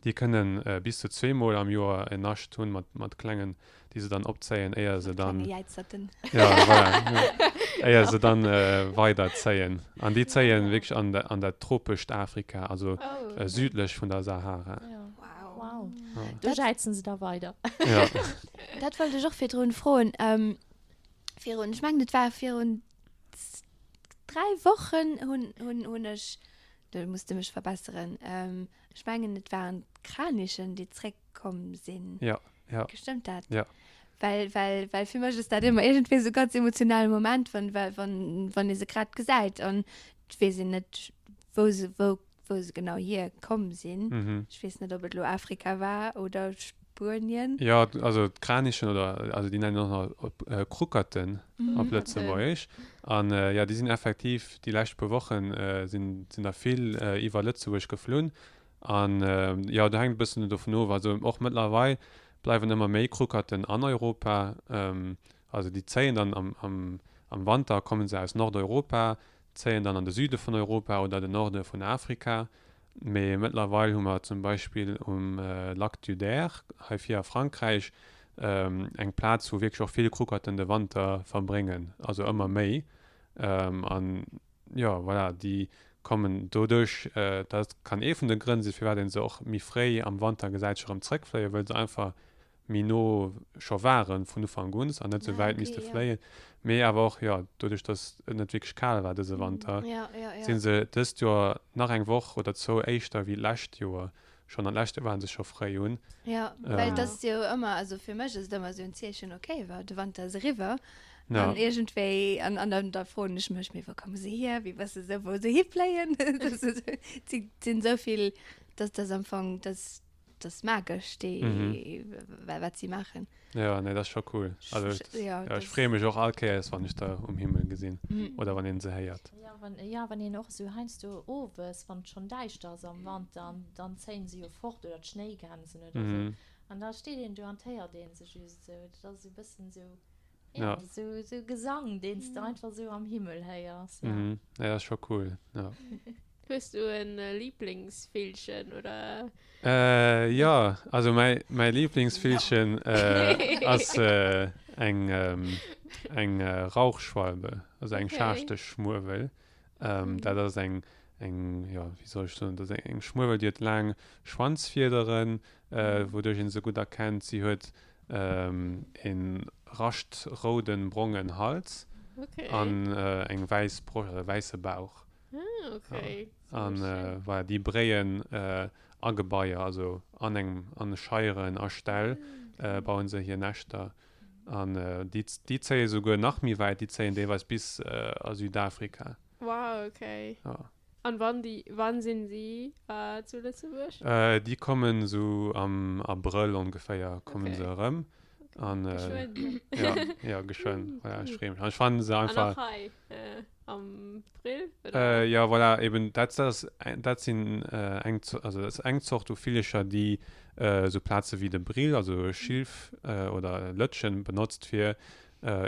déi kënnen äh, bis zu zweemol am Joer en Nascht hunn mat, mat klengen, déi se dann opzéien, éier se dann. Klenge Jäizerten. Ja, voilà. Ja. Éier se dann äh, weiderzéien. An déi zéien wierklech an, an dat tropescht Afrika, also oh. äh, südlech vun der Sahara. Ja. Wow. Wow. Ja. Do jäizen se da weider. Ja. Dat wollt ech och virdrun froen. Ähm, virun, ech mengen, et war virun 3 Wochen hunn, hunn, hunn ech, do muss de mech verbesseren, ähm, ech mengen, et waren d'Kranichen, déi zréck komm sinn. Ja, ja. Stëmmt dat? Ja. Well, well, well fir mech ass dat ëmmer iergendwéi esou ganz emotionale Moment, wann, wann, wann ee se grad gesäit an et weess een net, wou se, wou, wou se genau hier komm sinn. Mhm. Ech weess net, ob et elo Afrika war oder Spuenien. Ja, also d'Kranichen oder, also déi nennen och nach op, äh, Kruckerten mhm. op Lëtzebuergesch. An äh, ja, déi sinn effektiv déi lescht puer Wochen äh, sinn, sinn der vill äh, iwwer Lëtzebuerg geflunn. An jo, dat hänkt e bëssen dovun of. Also och mëttlerweil bleiwen ëmmer méi Kruckerten an Europa. Also déi zéien dann am, am, am Wanter komme se aus Nordeuropa, zéien dann an de Süde vun Europa oder den Norde vun Afrika. Mee mëttlerweil hu mer zum Beispill um Lac du Der hei vir a Frankräich eng Plaz, wou wierklech och vill Kruckerten de Wanter verbréngen, also ëmmer méi. An Jo, voilà, déi kommen doduerch, dat kann ee vun de Grënn sinn, firwat ee se och méi fréi am Wanter gesäit, scho rëm zréckfléien, wëll se einfach méi no scho ware vun Ufank un an net esou wäit misste fléien. Mee awer och, jo, doduerch, datt et net wierklech kal war dëse Wanter, si se dëst Joer nach eng Woch oder zwou éischter wéi d'lescht Joer schonn. An d'lescht Joer ware se scho fréi un. Jo, well et ass jo ëmmer, also fir mech ass et ëmmer esou en Zeechen, okay, wa de Wanter ass eriwwer an iergendwéi, an an dann da froen ech mech, mee wou komme se hier, wéi wësse se wou se hifléien? Et sinn esou vill, dass dass am Fong, dass dass magesch déi wat si maachen. Jo, nee, dat ass scho cool. Also ja, ech freeë mech och all Kéiers, wann ech der um Himmel gesinn oder wann een se héiert. Ja, wann, ja, wann een och esou heiansdo owes, wann et schonn däischter ass am Wanter, an dann zéien se jo fort oder d'Schnéigänsen oder esou, an da steet een do an 't héiert ee se just esou. Dat ass esou e bëssen esou, ja, esou, esou Gesang, deen s de einfach esou am Himmel héiers, ja. Nee, dat ass scho cool, ja. Hues du en Lieblingsvillchen oder? Äh, jo, also mäi, mäi Lieblingsvillchen äh, ass äh, eng, ähm, eng äh, Rauchschwalbe, also eng okay. Schaarschteschmuewel. Ähm, dat ass eng, eng, jo, wéi soll ech soen, dat ass eng Schmuewel, déi huet laang Schwanzfiederen, äh, wouduerch een se gutt erkennt. Si huet ähm, een rascht-rouden, brongen Hals okay. an äh, eng wäiss Broscht, also wäisse Bauch. Ah, okay. Ja. An äh, voilà, déi bréien äh, a Gebaier, also an engem, an Scheieren, a Ställ äh, bauen se hir Näschter. An äh, déi, déi zéie souguer nach méi wäit, déi zéien deelweis bis äh, a Südafrika. Wow, okay. Ja. An wann déi, wann sinn si zu Lëtzebuerg? Déi kommen esou am Abrëll ongeféier kommen Okay. se erëm. An Geschwënn. ja, ja, geschwënn. Voilà, ech freeë mech. An ech fannen se An einfach. och hei am Brill, oder? Ja, voilà, eben dat ass, dat sinn eng, also dat ass eng Zort u Villecher, déi esou Plaze wéi de Brill, also Schilf oder Lëtschen benotzt fir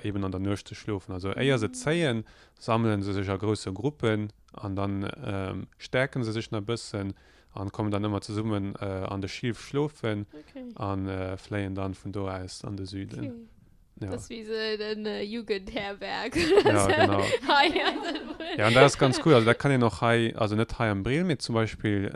eben an der Nuecht ze schlofen. Also éier se zéien, sammele se sech a grousse Gruppen an dann stäerke se sech nach e bëssen an kommen dann ëmmer zesummen an de Schilf schlofen an fléien dann vun do aus an de Süden. Ja. Dat ass wéi sou den Jugendherberg oder sou. Ja, genau. Hei an de Brill. Ja, an dat ass ganz cool. Also dat kann een och hei, also net hei am Brill, mee zum Beispill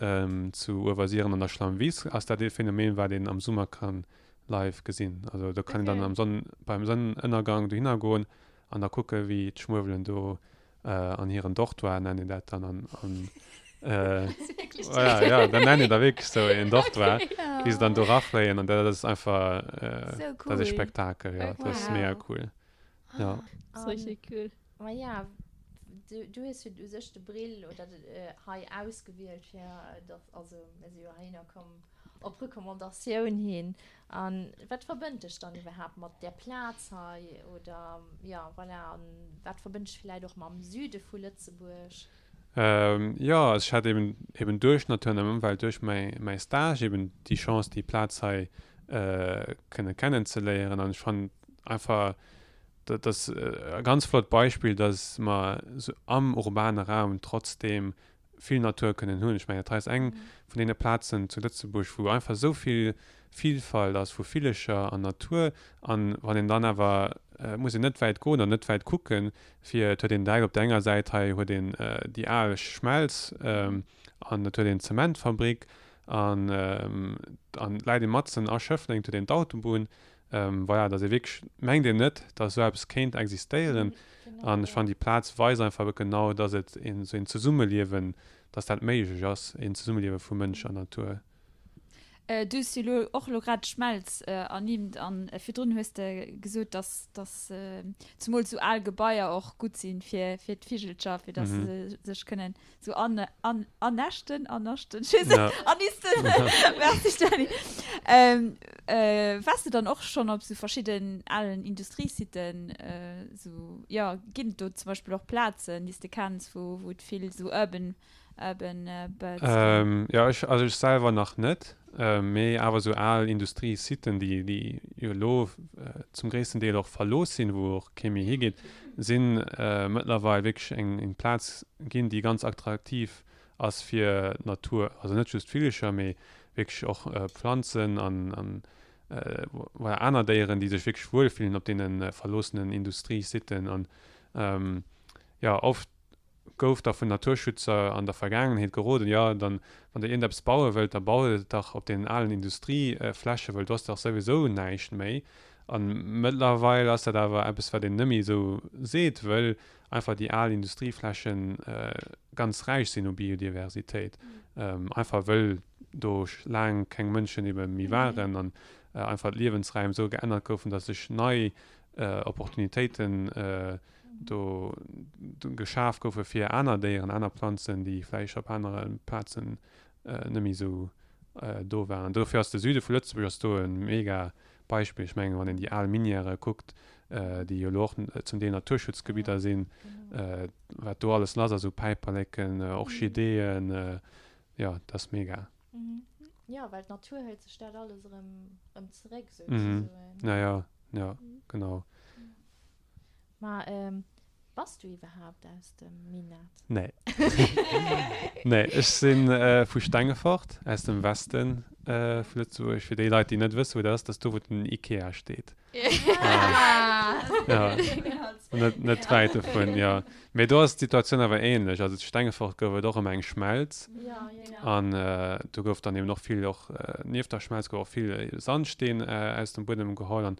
zu Uewersiren an der Schlammwiss ass dat ee Phänomen, wat een am Summer kann live gesinn. Also do kann een dann am Sonn, beim Sonnenënnergang dohinner goen an da kucke wéi d'Schmuewelen do an hiren Dortoir, nennt een dat dann, an, an voilà, ja, dat nennt een da wierklech sou een Dortoir, wéi se dann do rafléien an dat ass einfach, dat ass e Spektakel, jo, dat ass mega cool, jo. Dat ass richtig cool. Ma ja, du, du hues jo u sech de Brill oder hei ausgewielt fir, dass, also mir si jo heihinner komm, Op Recommandatioun hin. A wat verbënnt dech dann iwwerhaapt mat där Plaz hei? Oder, jo, voilà, an wat verbënnt dech villäit och mam Süde vu Lëtzebuerg? Jo, also ech hat eben, eben duerch Natur an Ëmwelt, duerch mäi, mäi Stage eben déi Chance, déi Plaz hei kënne kennenzeléieren. An ech fannen einfach, dat ass e ganz flott Beispill, dass mer esou am urbane Raum trotzdeem vill Natur kënnen hunn. Ech mengen, dat hei ass eng vun deene Plazen zu Lëtzebuerg, wou einfach esou vill Vilfalt ass vu Villecher an Natur. An wann een dann awer, et muss een net wäit goen an net wäit kucken, fir, et huet een direkt op der enger Säit hei huet een déi al Schmelz an et huet een d'Zementfabrik an an läit ee matzen a Schëffleng, et huet een d'Autobunn. Voilà, dass ee wierklech, mengt een net, dass esou eppes kéint existéieren. An ech fannen, déi Plaz weist einfach genau, dass et een esou een Zesummeliewen, dass dat méiglech ass, een Zesummeliewe vu Mënsch an Natur. Du hues jo elo och elo grad d'Schmelz ernimmt an virdrun hues de gesot, dass dass zemools esou al Gebaier och gutt sinn fir fir d'Vigelcher, fir dass se sech kënnen Sou an, an, annäschten, annaschten, ech weess net, annisten, merci Dany. Ähm, äh, waars de dann och schonn op sou verschidden alen Industriesiten, äh, sou, jo, ginn et do zum Beispill och Plazen, déi s de kenns, wou, wou et vill sou urban, urban birds ginn? Ähm, jo, ech, also ech selwer nach net, mee awer sou al Industriesiten, déi, déi jo elo zum gréissten Deel och verlooss sinn, wou och kee méi higeet, si mëttlerweil wierklech eng, eng Plaz ginn, déi ganz attraktiv ass fir d'Natur. Also net just Villecher, mee wierklech och Planzen an, an voilà, aner Déieren, déi sech wierklech wuelfillen op deene verloossenen Industriesiten. An jo, oft gouf da vun Naturschützer an der Vergaangenheet geroden, jo, dann, wann der iergendeppes baue wëllt, da baut et dach op deenen alen Industriefläche, wëll do ass dach souwisou näischt méi. A mëttlerweil ass dat awer eppes, wat een net méi esou seet, wëll einfach déi al Industriefläche ganz räich sinn u Biodiversitéit, einfach wëll do laang keng Mënschen ebe méi waren an einfach d'Liewensräim esou geännert goufen, datt sech nei Opportunitéiten do geschaf goufe fir aner Déieren, aner Planzen, déi vläicht op anere Plazen net méi esou do waren. Dofir ass de Süde vu Lëtzebuerg ass do e mega Beispill. Ech mengen, wann een déi al Minièrë kuckt, déi jo elo och zum Deel Naturschutzgebidder sinn, wat do alles lass ass u Päiperleken, Orchideeën, jo, dat ass mega. Jo, well d'Natur hëlt sech dat alles erëm zeréck, souzesoen. Ja, ja, ja, genau. Ma bass du iwwerhaapt aus dem Minett? Nee. Nee, ech si vu Stengefort, aus dem Weste vu Lëtzebuerg. Fir déi Leit, déi net wësse wou dat ass, dat ass do wou den Ikea steet. Ja, net, net wäit dovun, jo. Mee do ass d'Situatioun awer ähnlech. Also zu Stengefort gouf et och ëmmer eng Schmelz. An do gouf dann eben och vill, och nieft der Schmelz gouf och vill Sandsteen aus dem Buedem geholl. An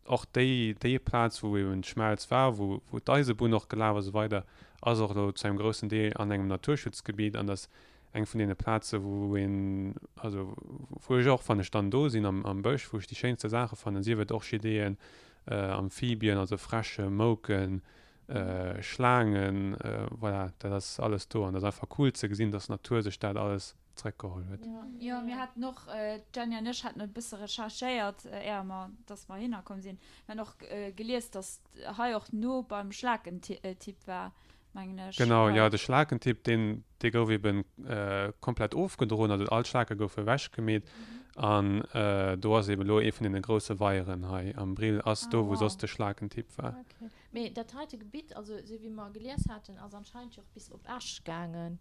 Och déi, déi Plaz, wou eben d'Schmelz war, wou, wou d'Eisebunn och gelaf ass a sou weider, ass och elo zu engem groussen Deel an engem Naturschutzgebiet an dat ass eng vun deene Plaze wou een, also wou ech och, wann ech dann do sinn am, am Bësch, wou ech déi schéinste Saache fannen, sief et Orchideeën, Amphibien, also Fräsche, Mouken. Schlaangen, voilà, dat ass alles do an dat ass einfach cool ze gesinn, dass d'Natur sech dat alles zeréckgeholl huet. Jo, mir haten och, d'Jenny an ech haten e bësse recherchéiert, éier mer, dass mer hinner komm sinn. Mir han och gelies, dass hei och no beim Schlakentipp war, mengen ech. Genau, jo, de Schlakentipp, deen, dee gouf eben komplett ofgedroen, also all d'Schlake goufe ewechgemeet an do ass eben elo ee vun deene grousse Weieren hei am Brill ass do, wou soss de Schlakentipp war. Mee dat heite Gebitt, also esou wéi mer gelies haten, ass anscheinend jo och bis op Esch gaangen.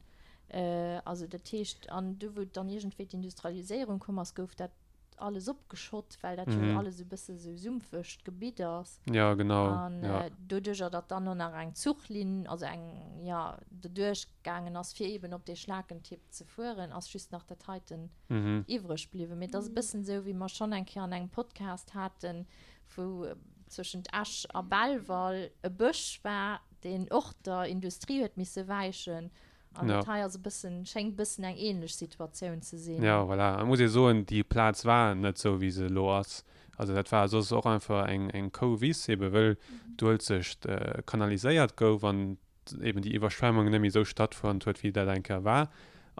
Also dat heescht, an do wou dann iergendwéi d'Industrialiséierung komm ass, gouf dat alles opgeschott, well dat jo alles e bësse sou sumpfegt Gebitt ass. Ja, genau. An doduercher, datt dann och nach eng Zuchlinn, also eng, jo, doduerch gaangen ass, fir eeben op dee Schlakentipp ze fueren, ass just nach dat heiten iwwreg bliwwen. Mee et ass e bëssen esou, wéi mer schonn eng Kéier an engem Podcast haten, wou zwëschent Esch a Belval e Bësch war, deen och der Industrie huet misse wäichen. An dat hei ass e bëssen, schéngt e bëssen eng ähnlech Situatioun ze sinn. Jo, voilà. Et muss ee soen, déi Plaz war net esou, wéi se elo ass. Also dat war soss och einfach eng, eng Kouwiss, ebe wëll d'Uelzecht kanaliséiert gouf an eben déi Iwwerschwemmung net méi esou stattfonnt huet, wéi dat eng Kéier war.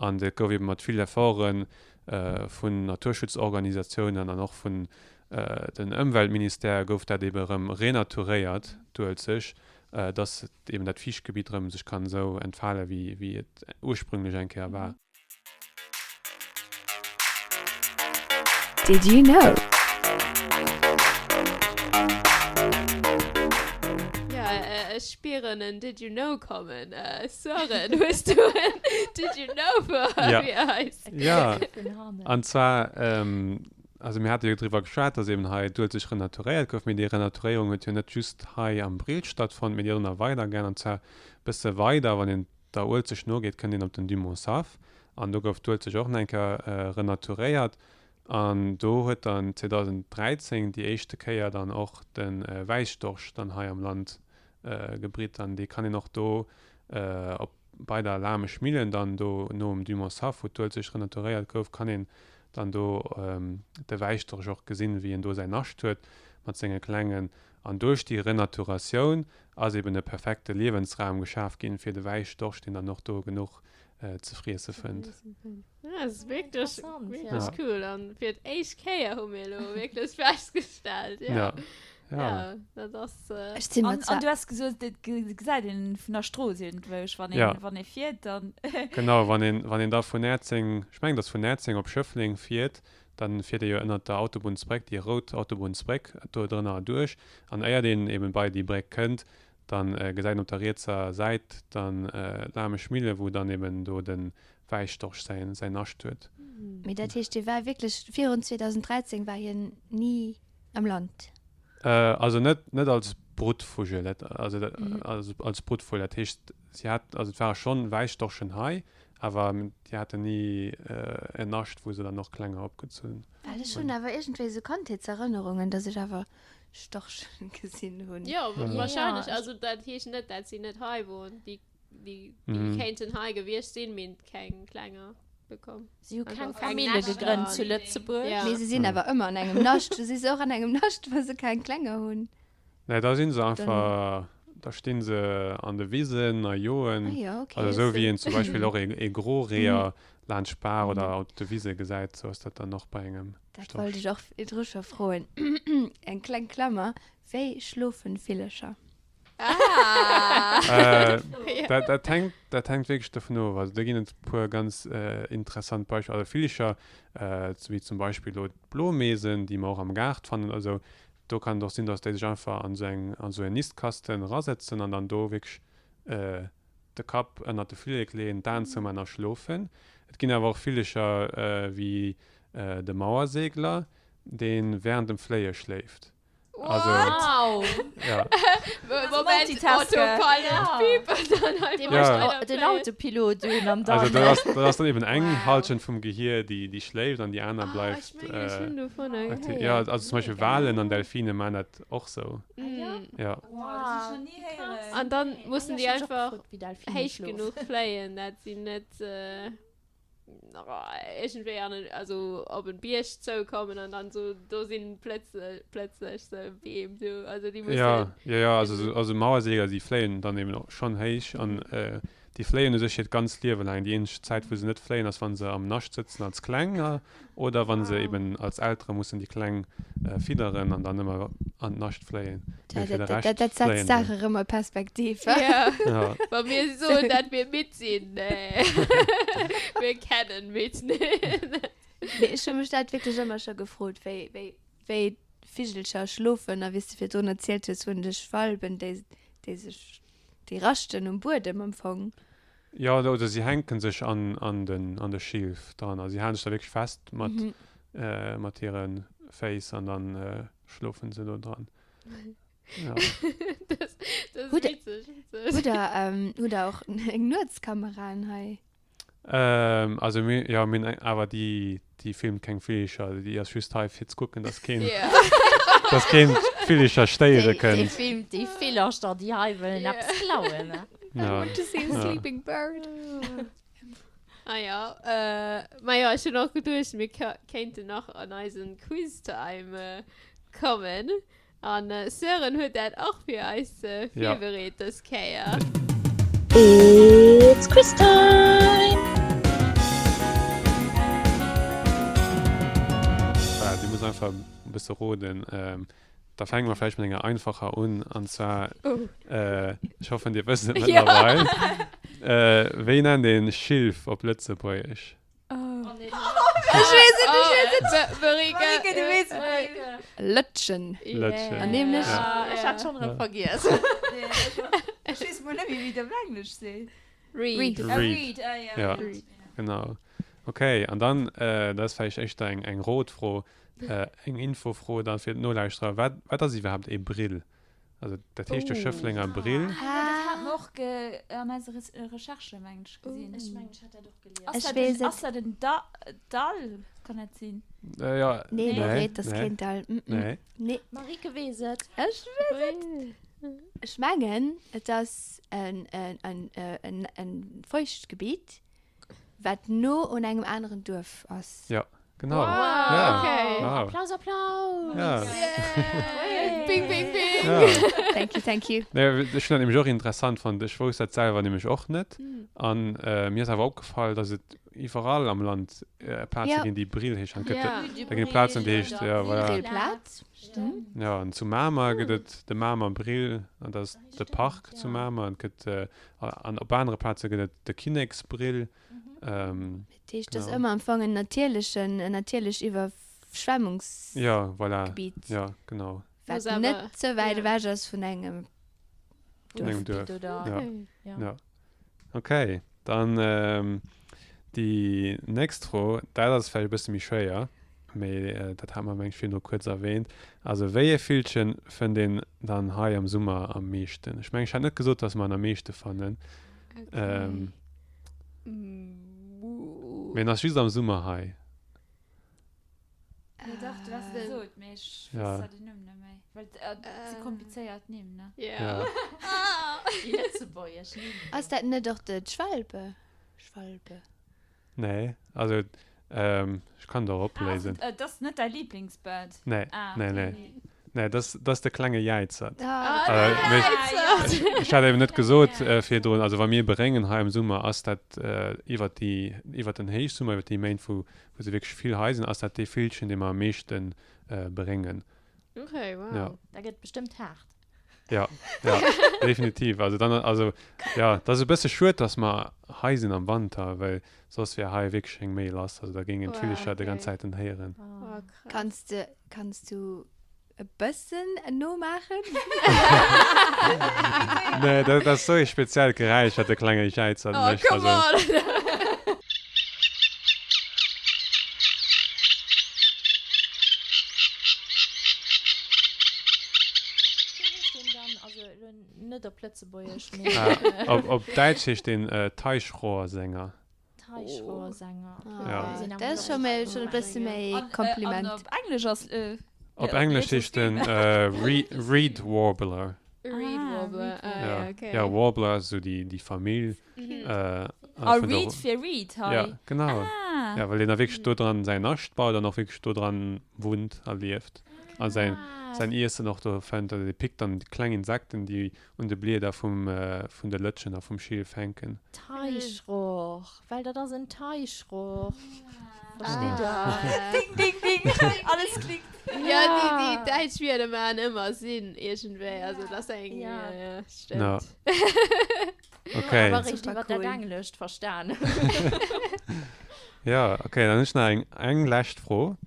An et gouf ebe mat vill Efforte vun Naturschutzorganisatiounen an och vun den Ëmweltministère gouf dat ebe erëm renaturéiert, d'Uelzecht, dass eben dat Fiichtgebitt erëm sech kann esou entfale wéi wéi et ursprünglech eng Kéier war. Did you know? Ja, ech spieren en Did you know kommen. Sören, hues du en Did you know fir eis? Ja, an zwar Also mir hate jo driwwer geschwat, dass eben hei d'Uelzecht renaturéiert gouf, mee déi Renaturéierung huet jo net just hei am Brill stattfonnt, mee déi ass och nach weider gaang, an zwar bësse weider, wann een der Uelzecht nogeet, kënnt een op den Dumontshaff an do gouf d'Uelzecht och nach eng Kéier renaturéiert an do huet dann 2013 déi éischte Kéier dann och de Wäisstorch dann hei am Land gebritt an dee kann een och do op bei der Lamesch Millen dann do nom Dumontshaff, wou d'Uelzecht renaturéiert gouf, kann een dann do de Wäisstorch och gesinn, wéi en do säin Nascht huet mat senge Klengen. An duerch déi Renaturatioun ass eben e perfekte Liewensraum geschaf ginn fir de Wäisstorch, deen dann och do genuch ze friesse fënnt. Dat ass wierklech, wierklech cool. An fir d'éischt Kéier hu mir elo wierklech festgestellt, jo. Ja, dat ass. Ech sinn mer zwar. An du has gesot, dat gesäit een vun der Strooss iergendwousch, wann een, wann ee fiert, dann. Genau, wann een, wann een da vun Näerzeng, ech mengen, et ass vun Näerzeng op Schëffleng fiert, dann fiert ee jo ënnert der Autobunnsbréck, déi rout Autobunnsbréck, do drënner erduerch. An éiert een eben bei déi Bréck kënnt, dann gesäit een op der rietser Säit dann d'Lamesch Mille, wou dann eben do de Wäisstorch säin, säin Nascht huet. Mee dat heescht, dee war wierklech, virun 2013 war hien ni Am Land. Also net, net als Bruttvugel, dat, also dat, als, als Bruttvugel, dat heescht, si hat, also et ware schonn Wäisstorchen hei, awer déi haten ni en Nascht, wou se dann och Klenger opgezunn Well ech hunn awer iergendwéi esou Kandheetserënnerungen, dass ech awer Storchen gesinn hunn. Jo, wahrscheinlech. Also dat heescht net, dat si net hei woren. Déi Déi kéinten hei gewiescht sinn, mee keng Klenger bekomm. Si hu keng Famille gegrënnt zu Lëtzebuerg. Mee se sinn awer ëmmer an engem Nascht. Du si se och an engem Nascht, wa se keng Klenger hunn. Nee, da si se einfach, da sti se an de Wisen a joen. Also esou wéi een zum Beispill och ee Groreeër laanscht d'Baach oder op de Wise gesäit, esou ass dat dann och bei engem Storch. Dat wollt ech och virdru scho froen. Eng kleng Klammer, Wéi schlofen Villercher? Ah! Äh, dat, dat hänkt, dat hänkt wierklech dovun of. Also do ginn et e puer ganz äh, interessant Beispiller. Also Villecher, äh, wéi zum Beispill elo d'Blomeesen, déi mer och am Gaart fannen, also do kann et och sinn, dass déi sech einfach an esou eng, an esou en Nistkasten erasetzen an dann do wierklech äh, de Kapp ënnert de Flillek leeën, d'Aen zouman a schlofen. Et ginn awer och Villecher äh, wéi äh, de Mauersegler, dee während dem Fléie schléift. Also, wow. Ja. Moment, Autopilot, Piep, dann einfach ja. Den Autopilot un an dann. Also, dat ass, dat ass dann eben eng wow. Halschent vum Gehir, déi, déi schléift an déi aner ah, bleift. Ich mein, ich äh, davon äh, ja, also zum Beispiel Walen an Delfine machen dat och so. Ah, ja? Ja. Wow, das ist schon nie héieren. An dann mussen die einfach héich genuch fléien, dat sie net. Äh. Iergendwéi an en, also op en Bierg zoukommen an dann so, do sinn plëtzlech, plëtzlech sou Beem do, also déi mussen. Ja, ja, ja, also sou, also Mauerseeler, déi fléien dann eben och schonn héich an déi fléien u sech hiert ganzt Liewe laang. Déi eenzeg Zäit, wou se net fléien, ass wa se am Nascht sëtzen als Klenger oder wa se eben als Eltere mussen déi Kleng fidderen an dann ëmmer an d'Nascht fléien. Mee fir de Rescht Dat setzt fléien d'Saach se. erëm a Perspektiv. Ja, Ja. wa mir soen, dat mir midd sinn, nee, mir kennen midd net. Mee ech hu mech dat wierklech ëmmer scho gefrot, wéi, wéi, wéi d'Vigelcher schlofen a wéi s de virdrun erzielt hues vun de Schwalben, déi, déi sech, déi raschten um Buedem am Fong. Jo, oder si hänken sech an, an den, an de Schilf dran. Also si halen sech da wierklech fest mat, mat hire Féiss an dann schlofen se do dran. Ja. Das, das Hutt, witzeg, witzeg. hutt der, hutt der och eng Nuetskameraen hei? Ähm, also mir, ja, mir hunn eng, awer déi, déi filmt keng Villecher. Also déi ass just hei fir ze kucken, dass keen, Ja. dass keen d'Villecher stéiere Déi, déi kënnt. filmt déi Villercher, déi hei wëllen Ja. eppes klauen, ne? I Ja, want to see a ja. sleeping bird. Ah ja, äh, ma ja, ech hunn och geduecht, mir kéinten nach an eisen Quiz-Time kommen. An Sören huet dat och fir eis virbereet dës Kéier. It's quiz time! Voilà, dir musst einfach e bësse roden. Da fänke mer vläicht mat enger einfacher un, an zwar, ech hoffen, dir wësst et mëttlerweil, Wéi nennt een Schilf op Lëtzebuergesch? Ech weess et, ech weess et. Marike, Marike, du weess et. Lëtschen. Lëtschen. An nämlech. Ja. Ech hat schonn erëm vergiess. Ech weess mol net méi, wéi et op Englesch seet. Reed. Ah, Reed. Reed, ah ja, Ja. Reed. Genau. Okay, an dann, dat ass vläicht éischter eng, eng Rotfro, eng Infofro dann fir d'Nolauschterer, Wat, wat ass iwwerhaapt ee Brill? Also dat heescht jo Schëfflenger Brill. Ah, dat hat mer och ge an eise Recherche, mengen ech, gesinn. Ech mengen, ech hat dat och gelies. Ass Ech dat weess en, et. ass dat en Da Dall? Kann dat sinn? Äh, ja. Nee, Nee, Lorette, dat ass nee. keen Dall. Mm -mm. Nee. Nee. Marieke weess et. Ech weess et. Ech mengen, et ass en, en, en, en, en Feuchtgebiet, wat no un engem aneren Duerf ass. Ja, genau. Wow, ja. okay. Wow. Applaus, Applaus. Ja. Yeah. Bing, bing, bing. Ja. Thank you, thank you. Nee, ech hunn dat nämlech och interessant fonnt. Ech wousst dat selwer nämlech och net. An äh, mir ass awer opgefall, dass et iwwerall am Land äh, Plaze Ja. ginn, déi Brill heeschen. An gëtt Ja. et, da ginn et Plazen, déi heescht, ja, voilà. Brillplaz. Ja, an zu Mamer gëtt et de Mamer Brill, an dat ass de Park zu Mamer. An et gëtt, äh, an op anere Plaze gëtt et de Kinneksbrill. Ähm, Dat heescht, dat ass Genau. ëmmer am Fong en natierlechen, en natierlech Iwwerschwemmungsgebiet, ja, voilà. Ja, genau. wat Muss awer- net ze wäit ja. ewech ass vun engem Vun engem Duerf. Oder, Ja. ja. Ja. Okay, dann ähm, déi nächst Fro, dat ass vläicht e bësse méi schwéier, mee äh, dat hat mer meng ech virdru kuerz erwähnt. Also wéi ee Villchen fënnt een dann hei am Summer am meeschten? Ech meng, ech hat net gesot, dass mer en am meeschte fannen. Ähm, mee en ass just am Summer hei. Jo dach, du has et gesot, mee ech Ja. weess zwar den Numm net méi. Well et si komplizéiert Nimm, ne? Ja. Ja. Déi lëtzebuergesch Nimm. Ass dat net och de d'Schwalbe? Schwalbe. Nee, also ähm, ech kann der Ah, ass opléisen. et, et ass net däi Lieblingsbird? Nee, Ah, nee, nee. nee. Nee, das, das ass de klenge Jäizert. Ah, Äh, Ah, mee Jäizert! ech, ech hat eben net gesot äh, virdrun, also wa mir beréngen hei am Summer, ass dat äh, iwwer déi, iwwer den Héichsummer, iwwer déi Méint, wou, wou se wierklech vill hei sinn, ass dat dee Villchen, dee mer am meeschten äh, beréngen. Okay, wow. Ja. Da gëtt bestëmmt haart. Ja, ja, definitiv. Also dann, also ja, dat ass e bësse schued, dass mer hei sinn am Wanter, well soss wär hei wierklech eng Méi lass. Also da géingen Wow, d'Villecher déi ganz okay. Zäiten héieren. Oh, krass. Kanns de, kanns du e bëssen nomaachen? Nee, dat ass esou ee speziellt Geräisch, wat de klenge Jäizer Oh, mécht. come Also, on! Wéi heescht deen dann? Also elo net op Lëtzebuergesch, mee. Ah, op, op Däitsch heescht deen Teichrohrsänger. Teichrohrsänger. Ah, Ja. Dat ass scho méi, schonn e bësse méi An, äh, Kompliment. an op Englesch ass. Äh, Op ja, Englesch heescht den äh, Re Reed Warbler. Reed Warbler, ah, Ja, ja, okay. ja Warbler ass esou déi, déi Famill. Mhm. Äh, A Reed fir Reed hei? Ja, genau. Ah. Ja, well deen da wierklech do dran säin Nascht baut an och wierklech do dran wunnt a lieft. A säin, säin Iessen och do fënnt. Also dee pickt dann déi kleng Insekten, déi un de Blieder vum, vun de Lëtschen a vum Schilf hänken. Teichroch, well dat ass en Teichroch. Versteet der? Ding, ding, ding, alles klickt. Ja, déi, déi däitsch Wierder maachen ëmmer Sinn iergendwéi. Also dat ass eng, ja, ja, stëmmt. Ja. Okay. Awer eréischt iwwer dat Englescht verstan. Ja, okay, dann hunn ech nach eng, eng lescht Fro.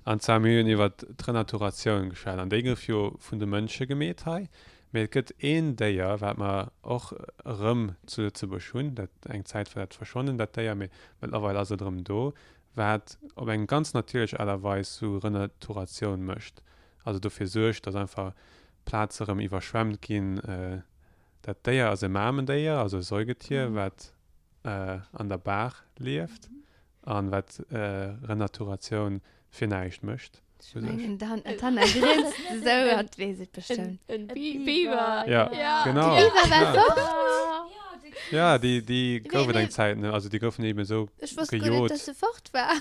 An zwar, mir hunn iwwer d'Renaturatioun geschwat an déi gouf jo vun de Mënsche gemeet hei. Mee et gëtt een Déier, wat mer och erëm zu Lëtzebuerg hunn, dat eng Zäit war dat verschwonnen, dat Déier, mee mëttlerweil ass et erëm do, wat op eng ganz natierlech Aart a Weis sou Renaturatioun mécht, also dofir suergt, dass einfach Plaze erëm iwwerschwemmt ginn. Dat Déier ass e Mamendéier, also e Säugetier, wat an der Baach lieft an wat Renaturatioun fir näischt mécht. Ech mengen, d'Hanna grinst esou, hatt weess et bestëmmt. En Biber. Ja, genau. De Biber war fort? Ja, déi, déi gouf et eng Zäit, ne? Also déi goufen eben esou gejot. Ech wosst guer net, dass se fort war.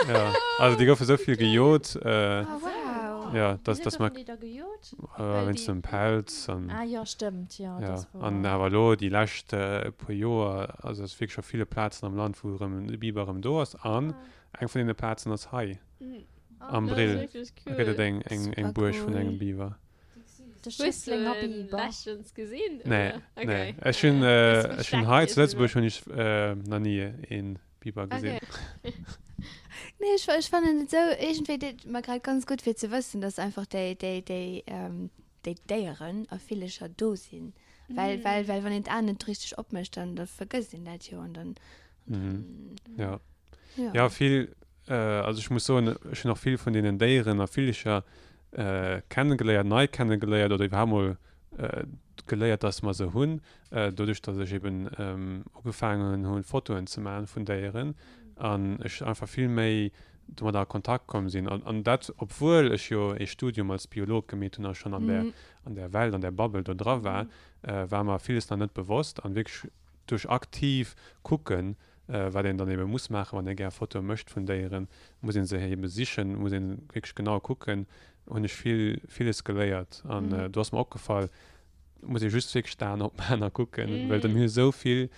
Ja, also déi goufe sou vill gejot. Oh, wow. Ja, dass, dass mer. Wéi goufen déi da gejot? Wéinst dem Pelz an. Ah jo, stëmmt, jo, dat ass wouer. An awer elo déi lescht puer Joer, also ass wierklech op ville Plazen am Land, wou erëm de Biber erëm do ass. An eng vun deene Plazen ass hei. Am Brill gëtt et eng, eng, eng Buerg vun engem Biber. De Schëfflenger Biber. Leschtens gesinn? Nee, nee. Ech hunn, ech hunn hei zu Lëtzebuerg hunn ech nach ni ee Biber gesinn. Nee, ech, ech fannen et esou, iergendwéi deet mer grad ganz gutt fir ze wëssen, dass einfach déi, déi, déi, déi Déieren a Villecher do sinn. Well, well, well wann een d'Aen net richteg opmécht, dann, da vergësst een dat jo an dann, an dann, Ja. Ja, vill, Also ech muss soen, ech hunn och vill vun deenen Déieren a Villecher kennegeléiert, nei kennegeléiert oder iwwerhaapt mol geléiert, dass mer se hunn, doduerch dass ech eben ugefaangen hunn, Fotoen ze maachen vun Déieren an ech einfach vill méi domadder a Kontakt komm sinn. An dat obwuel ech jo ee Studium als Biolog gemeet hunn a schonn an där, an där Welt, an där Bubble do dra war, war mer villes nach net bewosst an wierklech duerch aktiv kucken, Wat een dann ebe muss maachen, wann ee gär Fotoe mécht vun Déieren, muss ee se ebe sichen, muss ee wierklech genau kucken, hunn ech vill, villes geléiert. An do ass mer opgefall, muss ee just wierklech d'Aen opmaachen a kucken, well mir hu sou vill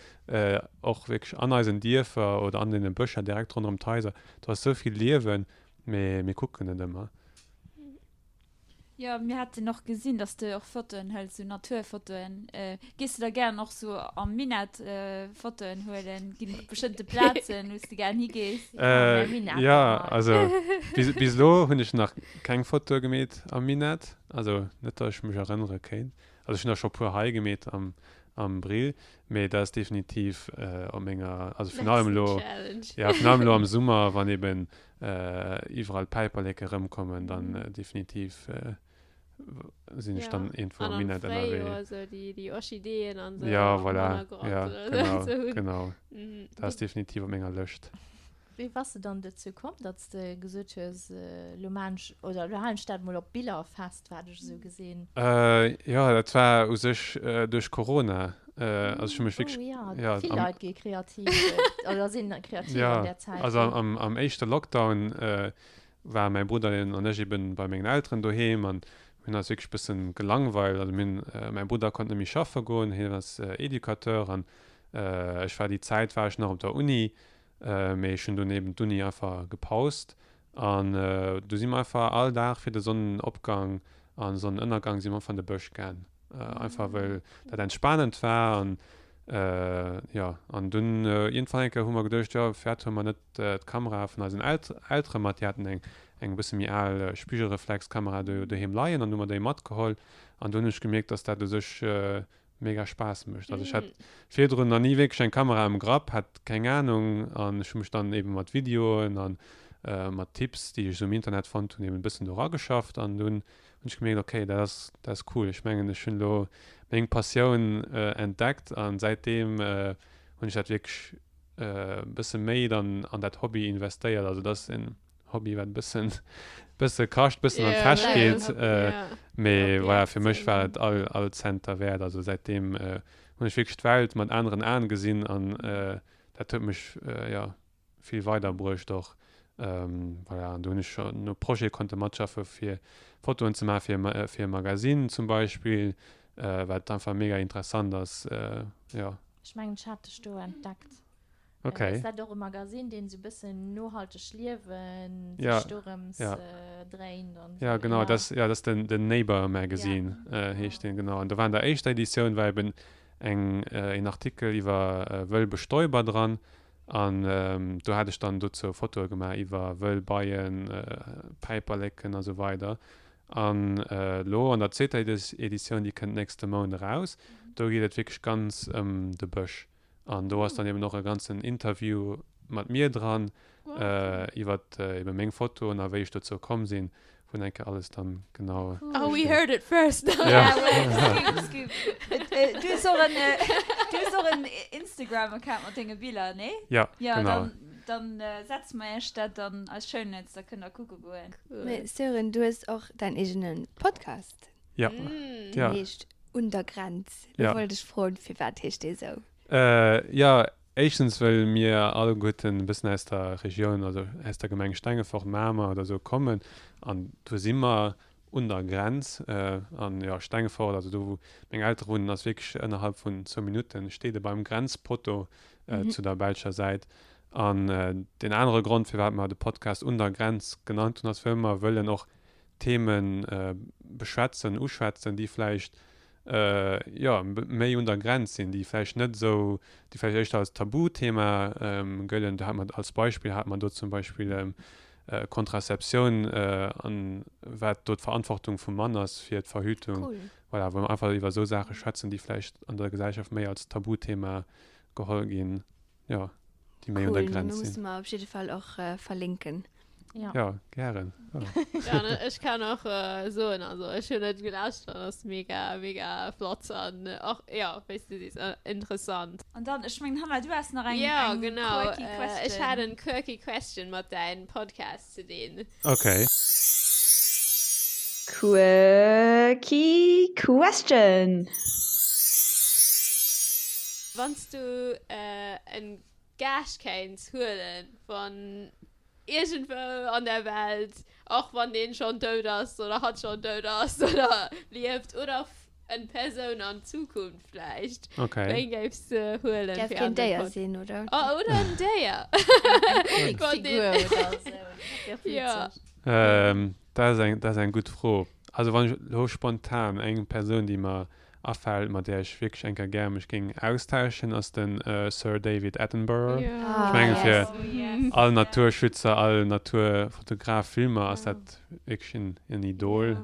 och wierklech an eisen Dierfer oder an deene Bëscher direkt ronderëm d'Haiser, do ass sou vill Liewen, mee mir kucken net ëmmer. Jo, mir haten och gesinn, dass de och Fotoen hëls, sou Naturfotoen. Gees de da gären och sou am Minett Fotoen huelen? Ginn et bestëmmte Plazen, wou s de gären higees? Jo, also bis bis elo hunn ech nach keng Fotoe gemeet am Minett, also net datt ech mech erënnere kéint. Also ech hunn der scho puer hei gemeet am am Brill, mee dat ass definitiv op menger, also virun allem elo, jo virun allem elo am Summer, wann eben iwwerall d'Päiperleke erëmkommen, dann definitiv sinn ech dann iergendwou am Minett ënnerwee. An am Fréijoer esou déi Orchideeën an esou. Ja, voilà, ja, genau, genau. Dat ass definitiv op menger Lëscht. Wéi bass de dann dozou komm, datt s de gesot hues, elo maan ech, oder elo halen ech dat mol op Biller fest, wat ech esou gesinn? Jo, dat war u sech duerch Corona. Also ech hu mech wierklech. Oh ja, ja, vill Leit gi kreativ oder sinn kreativ ja, an där Zäit. Also am, am éischte Lockdown äh, war mäi Brudder an ech eben bei mengen Elteren doheem an mir hunn eis wierklech bëssen gelangweilt. Also mir hunn, äh, mäi Brudder konnt net méi schaffe goen, hien ass äh, Educateur an äh, ech war déi Zäit war ech nach op der Uni, äh, mee ech hunn dunn eben d'Uni einfach gepaust an äh, du si mer einfach all Dag fir de Sonnenopgang an Sonnenënnergang si mer einfach an de Bësch gaang. Einfach well dat entspanend war an jo an dunn iergendwann eng Kéier hu mer geduecht, jo firwat huele mer net d'Kamera vun eisen Eltere mat, déi haten eng eng e bësse méi al Spigelreflexkamera do doheem leien an hu mer déi matgeholl an dunn hunn ech gemierkt, dass dat u sech mega Spaass mécht. Also ech hat virdrun nach ni wierklech eng Kamera am Grapp, hat keng Anung an ech hu mech dann eben mat Videoen an mat Tipps, déi ech esou am Internet fonnt hunn, eben e bëssen do erageschafft an dunn hunn ech gemierkt, okay, dat ass, dat ass cool. Ech mengen, ech hunn elo meng Passioun entdeckt an säitdeem hunn ech dat wierklech e bësse méi dann an dat Hobby investéiert. Also dat ass en Hobby, wat e bëssen, bësse kascht, bëssen an d'Täsch geet, mee voilà, fir mech war et all, all Cent derwäert. Also säitdeem hunn ech wierklech d'Welt mat aneren Aen gesinn an. Dat huet mech, jo, vill weiderbruecht och. Voilà, an do hunn ech schonn u Projete konnte matschaffe fir Fotoen ze maache fir fir e Magasinn zum Beispill, wat einfach mega interessant ass, jo. Ech mengen, ech hat dech do entdeckt. Okay. Ass dat och e Magasinn, deen esou e bëssen nohalteg Liewen sech dorëms dréint an esou? Ja, genau, dat ja, dat ass den den Neighbor Magazine heescht deen, genau. An do war an der éischter Editioun war eben eng een Artikel iwwer wëll Bestäuber dran an do hat ech dann dozou Fotoe gemaach iwwer wëll Beien, Päiperleken a sou weider. An elo an der zweeter Editioun, déi kënnt nächste Mount eraus, do geet et wierklech ganz ëm de Bësch. An do ass dann eben och e ganzen Interview mat mir dran, iwwert eben meng Fotoen a wéi ech dozou komm sinn, wou eng Kéier alles dann genau steet. Oh, we heard it first! Ja. Scoop, scoop. Du hues och en, du hues och en Instagram-Account mat denge Biller, nee? Ja, genau. Ja, dann, dann setze mer iech dat an eis Shownotes, da kënnt der kucke goen. Mee Sören, du hues och däin eegene Podcast. Ja. Deen heescht Un der Grenz. Lo wollt ech froen, firwat heescht dee sou? Jo, éischtens well mir alleguerten e bëssen aus der Regioun, also aus der Gemeng Stengefort, Mamer oder sou kommen an do si mer un der Grenz. An jo, Stengefort, also do wou meng Eltere wunnen, ass wierklech ënnerhalb vun zwou Minutten steet e beim Grenzpoteau zu der belscher Säit. An deen anere Grond firwat mer de Podcast Un der Grenz genannt hunn, ass well mer wëllen och Themen beschwätzen, uschwätzen, déi vläicht, jo, méi un der Grenz sinn, déi vläicht net esou, déi vläicht éischter als Tabuthema gëllen. Do hat mer als Beispill hat mer do zum Beispill Contraceptioun an wat do d'Verantwortung vum Mann ass fir d'Verhütung. Voilà, wou mer einfach iwwer esou Saache schwätzen, déi vläicht an der Gesellschaft méi als Tabuthema geholl ginn. Jo, déi méi un der Grenz sinn. Musse mer op jidde Fall och verlinken. Ja, ja gären. Ja. Ja, ne, ech kann och äh, soen, also ech hunn et gelauschtert an ass mega, mega flott an och, ja, wéi s du sees, äh, interessant. An dann, ech mengen, Hanna, du has nach eng, Ja, eng genau. quirky Äh, question. ech hat en quirky question mat däin Podcast ze dinn. Okay. Quirky question. Wann s du en Gaascht kéints huelen von iergendwou an der Welt, och wann deen schon dout ass oder hatt schon dout ass oder lieft oder en Persoun an Zukunft vläicht, wéin géifs de huelen Däerf fir keen an den Déier Pod? sinn, oder? Oh, oder en Déier. Eng Comicfigur oder sou. Dat wär Ja. witzeg. Dat ass eng, dat ass eng gutt Fro. Also wann ech elo spontan eng Persoun déi mer afält, mat där ech wierklech eng Kéier gär mech géing austauschen, ass de Sir David Attenborough. Ech menge fir all Naturschützer, all Naturfotograf, Filmer ass dat wierklech en Idol.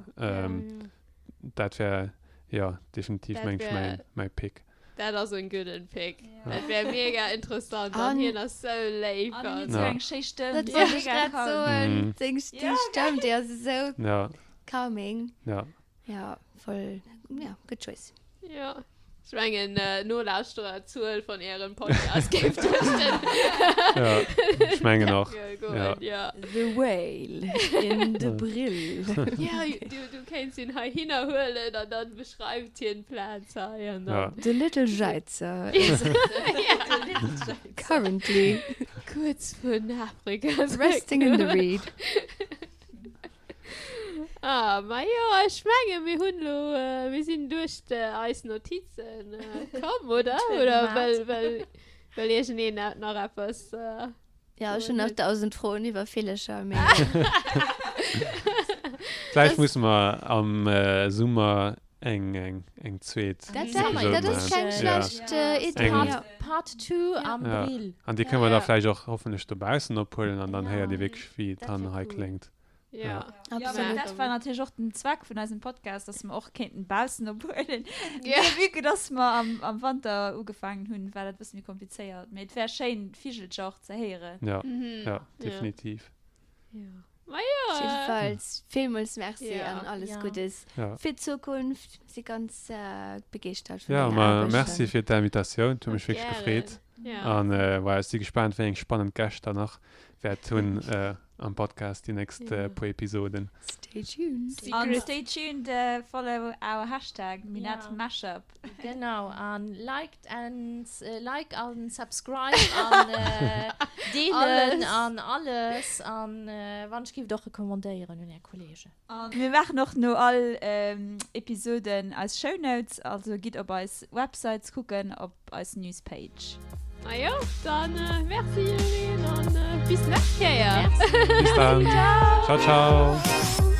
Dat wär jo definitiv meng ech mäi mäi Pick. Dat ass en gudden Pick. Dat wär mega interessant an hien ass sou léif. An hien huet sou eng schéi Stëmm. Dat wollt ech grad soen. Seng Stëmm déi ass esou calming. Ja, voll, ja, good choice. Ja, ech mengen Nolauschterer Zuel vun ärem Podcast géif duerch den Ja, ech mengen och. Deckel goen, ja. The whale in the Brill. Ja, du, du kéints hien heihinner huelen an dann beschreift hien d'Plaz hei an dann. The little Scheizer is currently. Kuerz vun Afrika. Resting in the reed. Ah, ma jo, ech menge mir hunn lo, mir sinn duerch eis Notizen komm, oder? Oder wëll, wëll, wëll iergendeen nach eppes? Ja, ech hunn nach 1000 Froen iwwer Villecher, mee. Vläicht musse mer am Summer eng, eng, eng zweet Dat, dat ass keng schlecht Iddi. Part, Part 2 am Brill. An déi kënne mer da vläicht och hoffentlech dobaussen ophuelen an dann héiert Dir wierklech, wéi et dann hei kléngt. Ja. Absolut. Ja, dat war natierlech och den Zweck vun eisem Podcast, dass mer och kéinten baussen ophuelen. Ja. Mee vue que dass mer am, am Wanter ugefaangen hunn, war dat e bësse méi komplizéiert. Mee et wär schéin, d'Vigelcher och ze héieren. Ja, mhm. ja, definitiv. Ja. Ma jo. Jiddefalls villmools Merci ja. an alles ja. Guddes ja. fir d'Zukunft. Si ganz äh, begeeschtert vun Ja, ma merci fir d'Invitatioun. Et huet mech wierklech gefreet. Ja. An äh, voilà, ech si gespaant, wéi eng spannend Gäscht der nach wäert hunn. Äh,. am Podcast déi nächst puer Episoden. Stay tuned. An stay tuned, follow our Hashtag Minett Mashup. Genau, an liked and like an subscribe an deelen an alles an wann ech giff et och recommandéieren un är Kollegen. An mir maachen och no all Episoden eis Shownotes, also gitt op eis Websites kucken, op eis Newspage. Majo, dann merci jiddereen an bis nächst Kéier. Bis dann. Ciao ciao.